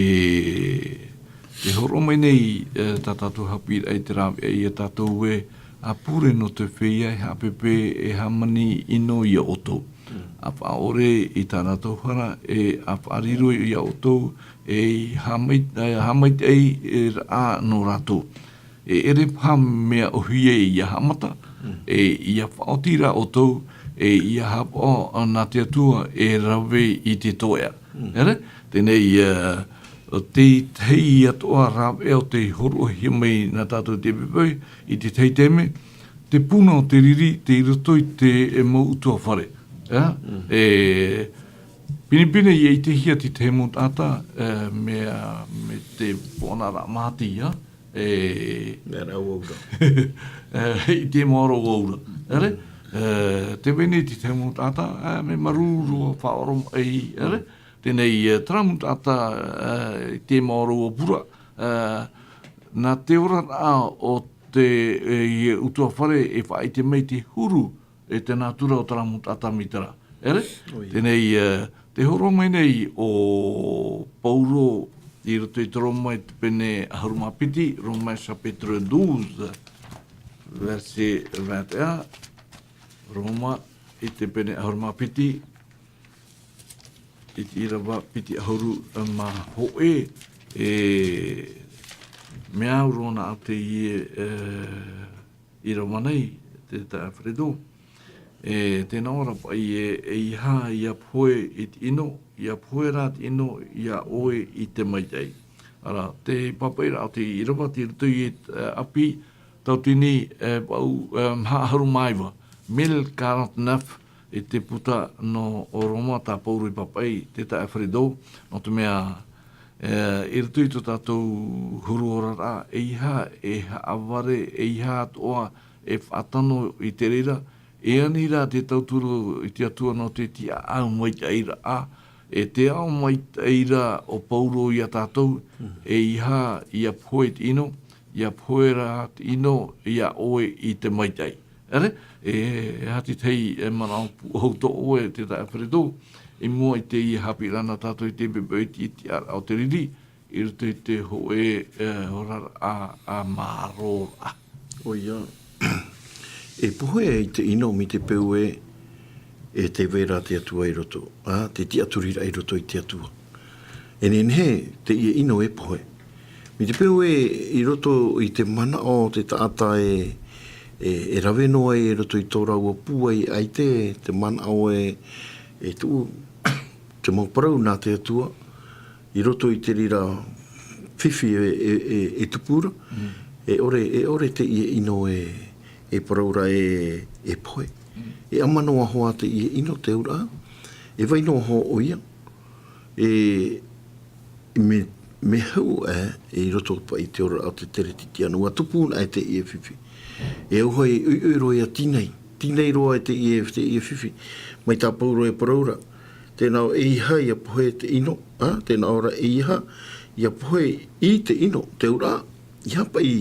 tē hōroʻa mai nei, e, tā tātou haʻapiʻiraʻa i te rāveʻa ia tātou ē, ʻa pure nō te feiā e haʻapepe, e hāmani ʻino ia ʻoutou. Mm. ʻA faʻaʻore i tā rātou hara, e ʻa faʻariro ia ʻoutou, e i haʻamai-, e haʻamaitaʻi, e, raʻa nō rātou. E ʻere paha mea ʻōhie ʻia haʻamata, Mm. e ʻia faʻaoti rā ʻoutou, e ʻia haʻapaʻo nā te Atua e rave i te toeʻa. Mm. ʻEre? Teie nei, e, ʻo te tahi atoʻa rāveʻa ʻo tei hōroʻahia mai nā tātou i te poʻipoʻi, i te tahi taime, te puna o te riri, tei roto i te, e, mau ʻutuāfare. E? Mm. E, pinepine ʻia ʻitehia te tahi mau taʻata, e, mea, mai te pōʻanaraʻa māti, e? E, Mea rā ua ura. E, i te maoro ua ura. ʻEre? Mm. E, tē vai nei te tahi mau taʻata, e, mea marū roa, faʻaoromaʻi, ʻere? Mm. Teie nei, e, terā mau taʻata, e, i te maoro ua pura, e, nā te oraraʻa o te, e, ʻutuāfare e faʻaʻite mai te huru, e te nātura o terā mau taʻata mai terā. ʻEre? ʻOia. Teie nei, e, tē hōroʻa mai nei ʻo Pauro i roto i te Roma i te pene ʻahuru mā piti, Roma chapitre douze, verset vingt et un, Roma i te pene ʻahuru mā piti, i te ʻīrava piti ʻahuru mā hōʻē, e mea au roa nā ʻau teie, e, ʻīrava nei, te taeaʻe Fredo. E, tē nā ʻō ra paʻi ē, ʻeiaha ʻia pohe i te ʻino, ʻia pohe rā te ʻino iā ʻoe i te maitaʻi. Ara, te pāpaʻiraʻa o te ʻīrava tei roto i te, e, ʻapi, tauatini, e, paʻu, e, maha ʻahuru mā iva, mille quarante-neuf, i te puta nō Roma tā Pauro i pāpaʻi, te taeaʻe Fredo, nō te mea, e, i roto i tō tātou huru oraraʻa, ʻeiaha e haʻavare, ʻeiaha atoʻa e faʻatano i te reira, e ani rā te tauturu i te Atua nō te tiʻaʻau maitaʻiraʻa, e te ao maitaʻi ra o Pauro iā tātou, ʻeiaha ʻia pohe i te ʻino, ʻia pohe rā te ʻino iā ʻoe i te maitaʻi. ʻEre, e, e aha te tahi, e, manaʻo pūʻohu tō ʻoe, te taeaʻe Fredo, i mua i teie haʻapiʻiraʻa nā tātou i te bebe i te, i te ara o te riri, i roto i te hōʻē, e, oraraʻa, a, mārōraʻa. ʻOia. E pohe i te ʻino mai te peu ē, e tē vai ra te Atua i roto, a, te tiʻaturiraʻa i roto i te Atua. E nehenehe teie ʻino e pohe. Mai te peu ē i roto i te manaʻo o te taʻata e, e, e rave noa ai i roto i tō rāua pūai ʻaita, te manaʻo e, e tuʻu, te mau parau nā te Atua, i roto i te reira fifi e, e, e, e tupu ra, e ʻore, e ʻore teie ʻino e, e parau ra e, e pohe. E ʻama noa hoʻi teie ʻino te auraʻa, e vai noa hoʻi ʻoia, e, me, me hau, e, i roto paʻi te oraraʻa o te Teretitiano, ʻua tupu na e teie fifi. E au hoʻi, ʻoiʻoi roa ʻia tīnai, tīnai roa e teie, teie fifi. Mai tā Pauro e parau ra, tē nā ʻō ra ʻeiaha ʻia pohe te ʻino, a, tē nā ʻō ra ʻeiaha ʻia pohe i te ʻino, te auraʻa, ʻeiaha paʻi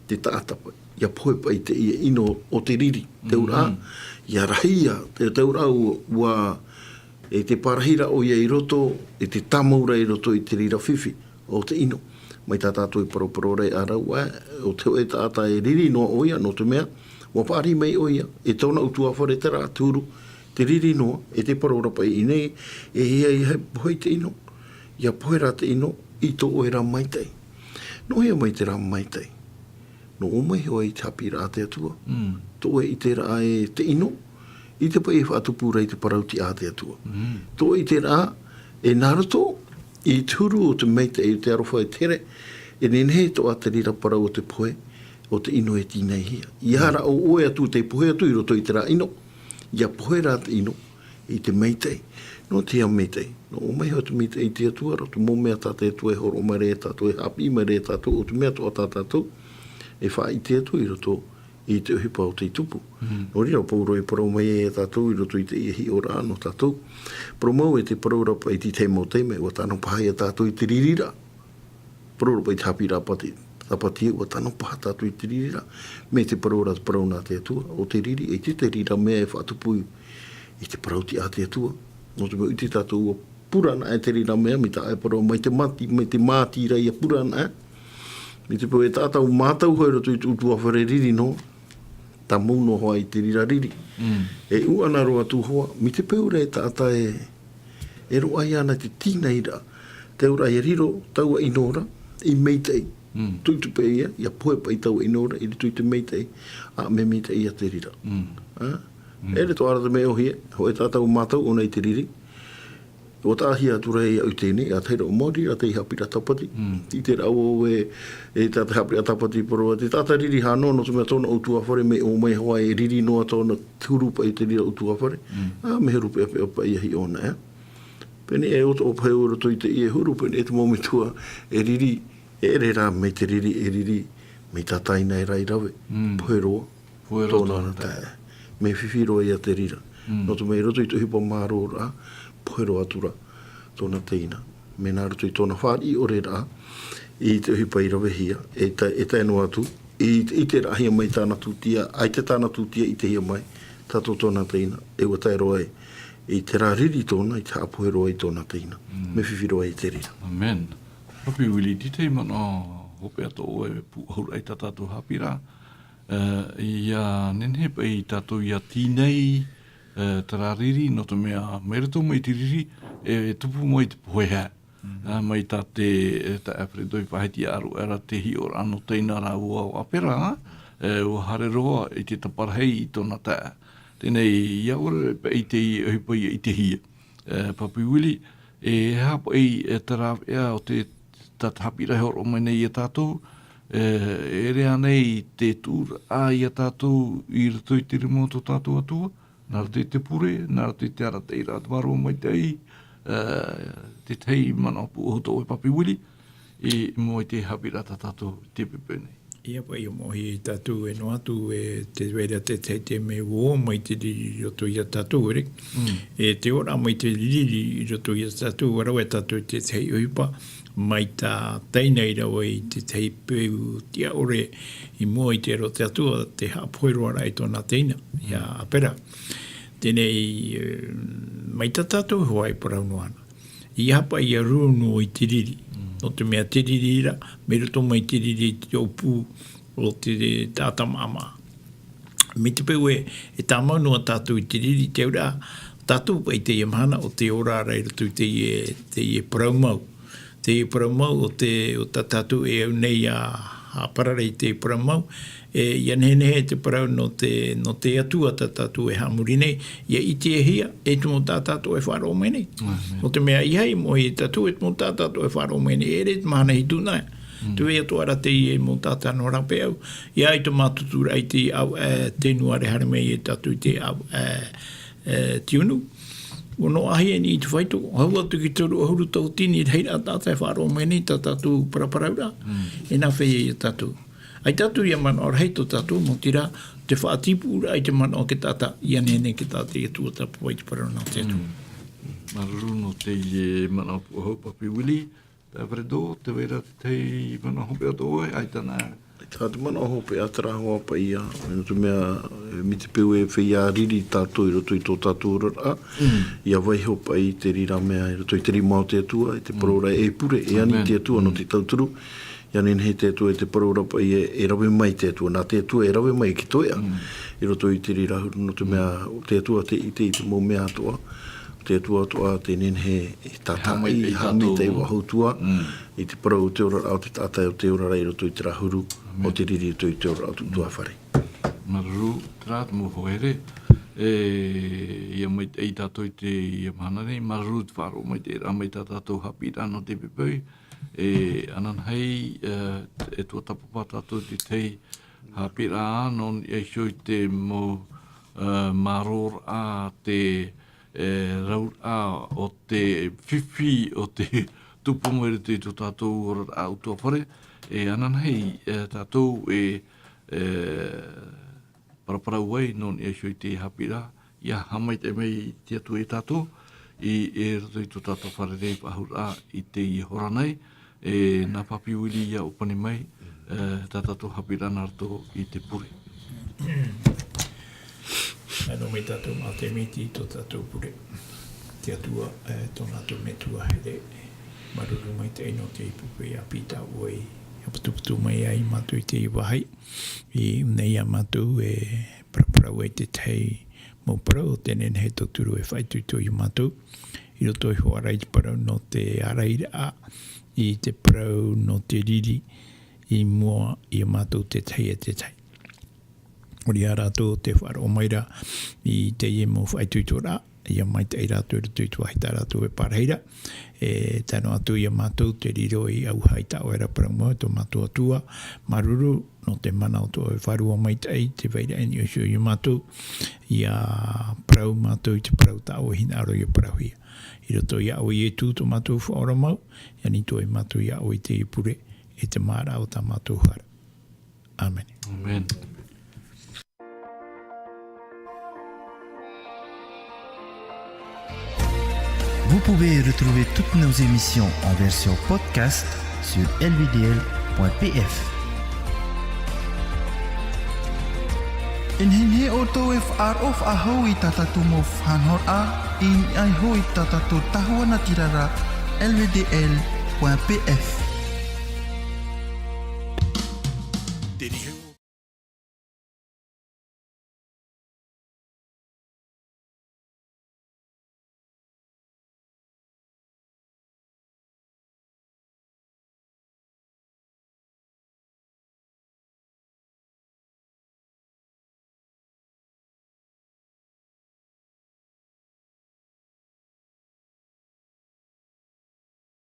te taʻata paʻi, ʻia pohe paʻi teie ʻino o te riri, te auraʻa, ʻia rahi ia, te, te auraʻa ʻua, ʻua, e te pārahi ra ʻoia i roto, e te tāmau ra i roto i te reira fifi o te ʻino. Mai tā tātou e parauparau ra e ʻāraʻa, o te hōʻē taʻata e riri noa ʻoia, nō te mea, ʻua fāriʻi mai ʻoia, e tōna ʻutuāfare terā te huru, te riri noa, e te parau ra paʻi i ʻō nei, e ʻeiaha ʻia pohe i te ʻino, ʻia pohe rā te ʻino, i tō ʻoe ra maitaʻi. Nō hea mai te reira maitaʻi? Nō ʻō mai hoʻi i te haʻapiʻiraʻa a te Atua. Tō ʻoe ʻiteraʻa e te ʻino, ʻite paʻi e faʻatupu ra i te parau tiʻa a te Atua. Tō ʻoe ʻiteraʻa, e nā roto i te huru o te maitaʻi, te aroha e te here, e nehenehe atoʻa te reira parau o te pohe, o te ʻino e tīnaihia. ʻEiaha rā ʻo ʻoe atu tē pohe atu i roto i terā ʻino, ʻia pohe rā te ʻino i te maitaʻi. Nō te aha maitaʻi? Nō ʻō mai hoʻi te maitaʻi i te Atua ra, te mau mea tā te Atua e hōroʻa mai ra iā tātou, e haʻapiʻi mai ra iā tātou, ʻo te mea atoʻa tā tātou e faʻaʻite atu i roto i te ʻohipa o tei tupu. Nō reira, ʻo Pauro e parau mai ai iā tātou i roto i teie hiʻoraʻa nō tātou. Parau mau e te parau ra paʻi i te tahi mau taime, ʻua tano paha iā tātou i te riri ra. Parau ra paʻi i te haʻapiʻiraʻa Tāpati, Tāpati, ʻua tano paha tātou i te riri ra. Mai te parau ra, te parau nā te Atua, ʻo te riri, ʻeita te reira mea e faʻatupu i te parau tiʻa a te Atua. Nō te mea ʻite tātou ʻua purana e te reira mea, mai tā e parau mai te māti, mai te māti ra ʻia purana e. Mai te peu e taʻata ʻua mātau hoʻi i roto i te ʻutuāfare riri noa, tāmau noa hoʻi i te reira riri. E ʻūʻana roa atu hoʻi, mai te peu ra e taʻata e, e roaʻa iāna te tīnairaʻa. Te auraʻa ʻia riro taua ʻino ra i maitaʻi. Tuʻutuʻu paʻi ia, ʻia pohe paʻi taua ʻino ra i roto i te maitaʻi, ʻa, mea maitaʻi ia te reira. ʻEʻere tō ʻoe ra te mea ʻōhie, hōʻē taʻata ʻua mātau ʻōna i te riri. ʻUa taʻahia atu ra iāʻu teie nei, ʻa tahi ra ʻua maori ra te haʻapiʻiraʻa Tāpati. I te rā ʻoe, e tā te haʻapiʻiraʻa Tāpati parau, te taʻata riri hānō, nō te mea tōna ʻutuāfare mea ʻō mai hoʻi e riri noa tōna huru paʻi te reira ʻutuāfare. ʻA, mea huru peʻapeʻa paʻi ia hiʻo na, ʻē. Pēnei e ʻoto ʻōpaheu i roto i teie huru, pēnei e te mau metua e riri, e ʻere rā mai te riri, e riri, mai tātaina e rā i rave. Pohe roa. Pohe roa tōna taeaʻe. Mea fifi roa ia te reira. Nō te mea i roto i te ʻohipa mārō ra, pohe roa atu ra tōna teina. Mea nā roto i tōna fāriʻi ʻore ra, i te ʻohipa i ravehia, e tae, e tae noa atu, i, i te ʻiteraʻahia mai tāna tūtia, ʻaita tāna tūtia ʻitehia mai, tātou tōna teina, e ʻua tae roa ai, i terā riri tōna, i te haʻapohe roa i tōna teina. Mea fifi roa ia te reira. ʻĀmene. Haʻapiʻi Willie, te tahi manaʻo hopeʻa tō ʻoe pūʻohu ra i tā tātou haʻapiʻiraʻa, e, ʻia nehenehe paʻi tātou ʻia tīnai, e, terā riri, nō te mea, mai roto mai te riri, e tupu mai te pohe hā. Ā, mai tā te, tā Alfredo i faʻahiti ʻāruʻe ra te hiʻoraʻa nō teie nei rā ua, ua ʻāpera, ā, e, ua haere roa i te taparahi i tōna taeaʻe. Teie nei, ʻia ʻore paʻi te ʻohipa ʻia ʻitehia. E, Papi Willie, e, e aha paʻi, e, te rāveʻa o te, tā te haʻapiʻiraʻa e hōroʻa mai nei ia tātou, e, e ʻere ānei te tuʻuraʻa ia tātou i roto i te rima o tō tātou Atua, nā roto i te pure, nā roto i te arataʻiraʻa, te vārua maitaʻi, e, te tahi manaʻo pūʻohu tō ʻoe Papi Willie, i mua i te haʻapiʻiraʻa tā tātou i teie poʻipoʻi nei. ʻIa paʻi ʻia mōhio tātou e noa atu e te vai ra te tahi taime ʻua ō mai te riri i roto ia tātou, ʻere. Mm. E te ora mai te riri i roto ia tātou, ʻua rave tātou i te tahi ʻohipa, mai tā teie nei rave i te tahi peu tiʻaʻore i mua i te aro o te Atua, te haʻapohe roa ra i tōna teina, ia ʻĀpera. Teie nei, e, mai tā tātou hoʻi e parau noa na. ʻIa haʻapaʻo ʻia ruru noa i te riri. Mm. Nō te mea te riri ra, mai roto mai te riri i te ʻōpū o te taʻata maʻamaʻa. Mai te peu e, e tāmau noa tātou i te riri, te auraʻa, tātou paʻi teie mahana ʻo tē ora ra i roto i teie, teie parau mau. Teie parau mau ʻo te, ʻo tā tātou e au nei ʻia haʻaparare i te parau mau, e, ʻia nehenehe te parau nō te, nō te Atua tā tātou e haʻamori nei, ʻia ʻitehia, e te mau taʻata atoʻa e faʻaroʻo mai nei. Amen. Nō te mea ʻeiaha e mōhio ia tātou e te mau taʻata atoʻa e faʻaroʻo mai nei, ʻeʻere te mahana hitu na. Mm. Te vai atoʻa ra teie mau taʻata nō rāpae au. ʻIa ʻite mātou atu ra i te au, e, tenuare haere mai ia tātou i te au, e, e, tiunu. ʻUa noaʻahia nei te fāito, hau atu ki te toru ʻahuru tauatini, rahiraʻa taʻata e faʻaroʻo mai nei tā tātou paraparauraʻa. Mm. E nāfea ia tātou? ʻAita atu ia manaʻo rahi tō tātou, nō te reira, te faʻatipuʻuraʻa i te manaʻo o te taʻata, ʻia nehenehe te taʻata ʻia tuatāpapa i te parau nā te Atua. Mm. Māuruuru nō teie manaʻo pūʻohu Papi Willie, tā Alfredo, te vai ra te tahi manaʻo hopeʻa tō ʻoe, ʻaita na. Tā te manaʻo hopeʻa terā hoʻi paʻi ia, nō te mea, e, mai te peu e feiā riri tātou i roto i tō tātou oraraʻa, Mm. ʻia vaiiho paʻi te reira mea i roto i te rima o te Atua, i te Mm. parau ra e pure, e ani Amen. te Atua nō Mm. te tauturu, ʻia nehenehe te Atua i te parau ra paʻi e, e rave mai te Atua, nā te Atua e rave mai ki te toeʻa. Mm. I roto i te reira huru nō te mea, o te Atua tē ʻite i te mau mea atoʻa, o te Atua atoʻa tē nehenehe e tātaʻi, haʻamaitaʻi, haʻamaitaʻi tātou. Vahautua, Mm. i te parau o te oraraʻa o te taʻata, o te oraraʻa i roto i terā huru, Amen. o te riri i roto i te oraraʻa o tō Mm. ʻutuāfare. Māuruuru, terā te mau hoa here, e, ʻia maitaʻi tātou i teie mahana nei, māuruuru te faʻaroʻo maitaʻi ra mai tā tātou haʻapiʻiraʻa nō teie poʻipoʻi, e, ananahi, e, e tuatāpapa tātou i te tahi haʻapiʻiraʻa nō niʻa iho i te mau, e, mārōraʻa, te, e, rauraʻa o te fifi, o te tupu mai i roto i tō tātou oraraʻa ʻutuāfare, e, ananahi, e, tātou e, e, paraparau ai nō niʻa iho i te haʻapiʻiraʻa, ʻia haʻamaitaʻi mai te Atua ia tātou, i, i roto i tō tātou fārerei faʻahou ra i teie hora nei, e, nā Papi Willie ʻia ʻōpani mai, e, tā tātou haʻapiʻiraʻa nā roto i te pure. Nā ʻō mai tātou mā te miti i tō tātou pure. Te Atua, e, tō mātou Metua here, māuruuru maitaʻi nō te pupu ʻāpī tā ʻoe i ʻāpatuputu mai ai mātou i teie vāhi. I ʻō nei ā mātou e paraparau ai te tahi mau parau ʻo tē nehenehe e tauturu e faʻaitoito ia mātou. I roto iho ā ra i te parau nō te ārairaʻa, i te parau nō te riri, i mua ia mātou te tahi e te tahi. ʻOia rātou tē faʻaroʻo mai ra i teie mau faʻaitoitoraʻa, ʻia maitaʻi rātou i roto i te vāhi tā rātou e pārahi ra. E tae noa atu ia mātou te riro i ʻauaha i tā ʻoe ra parau mau, e tō mātou Atua, māuruuru nō te mana o tō ʻoe Vārua Maitaʻi, tē vai ra i niʻa iho ia mātou, ʻia parau mātou i te parau tā ʻoe hinaʻaro ʻia parauhia. I roto iā ʻoe Ietu tō mātou Faʻaora mau, ʻia ani atu ai mātou iā ʻoe i teie pure, e te māraʻa o tā mātou hara. Amen. Amen. Vous pouvez retrouver toutes nos émissions en version podcast sur L V D L point P F. E nehenehe ʻoutou e faʻaroʻo faʻahou i tā tātou mau faʻanahoraʻa, i niʻa iho i tā tātou tahua natirara, L V D L point P F.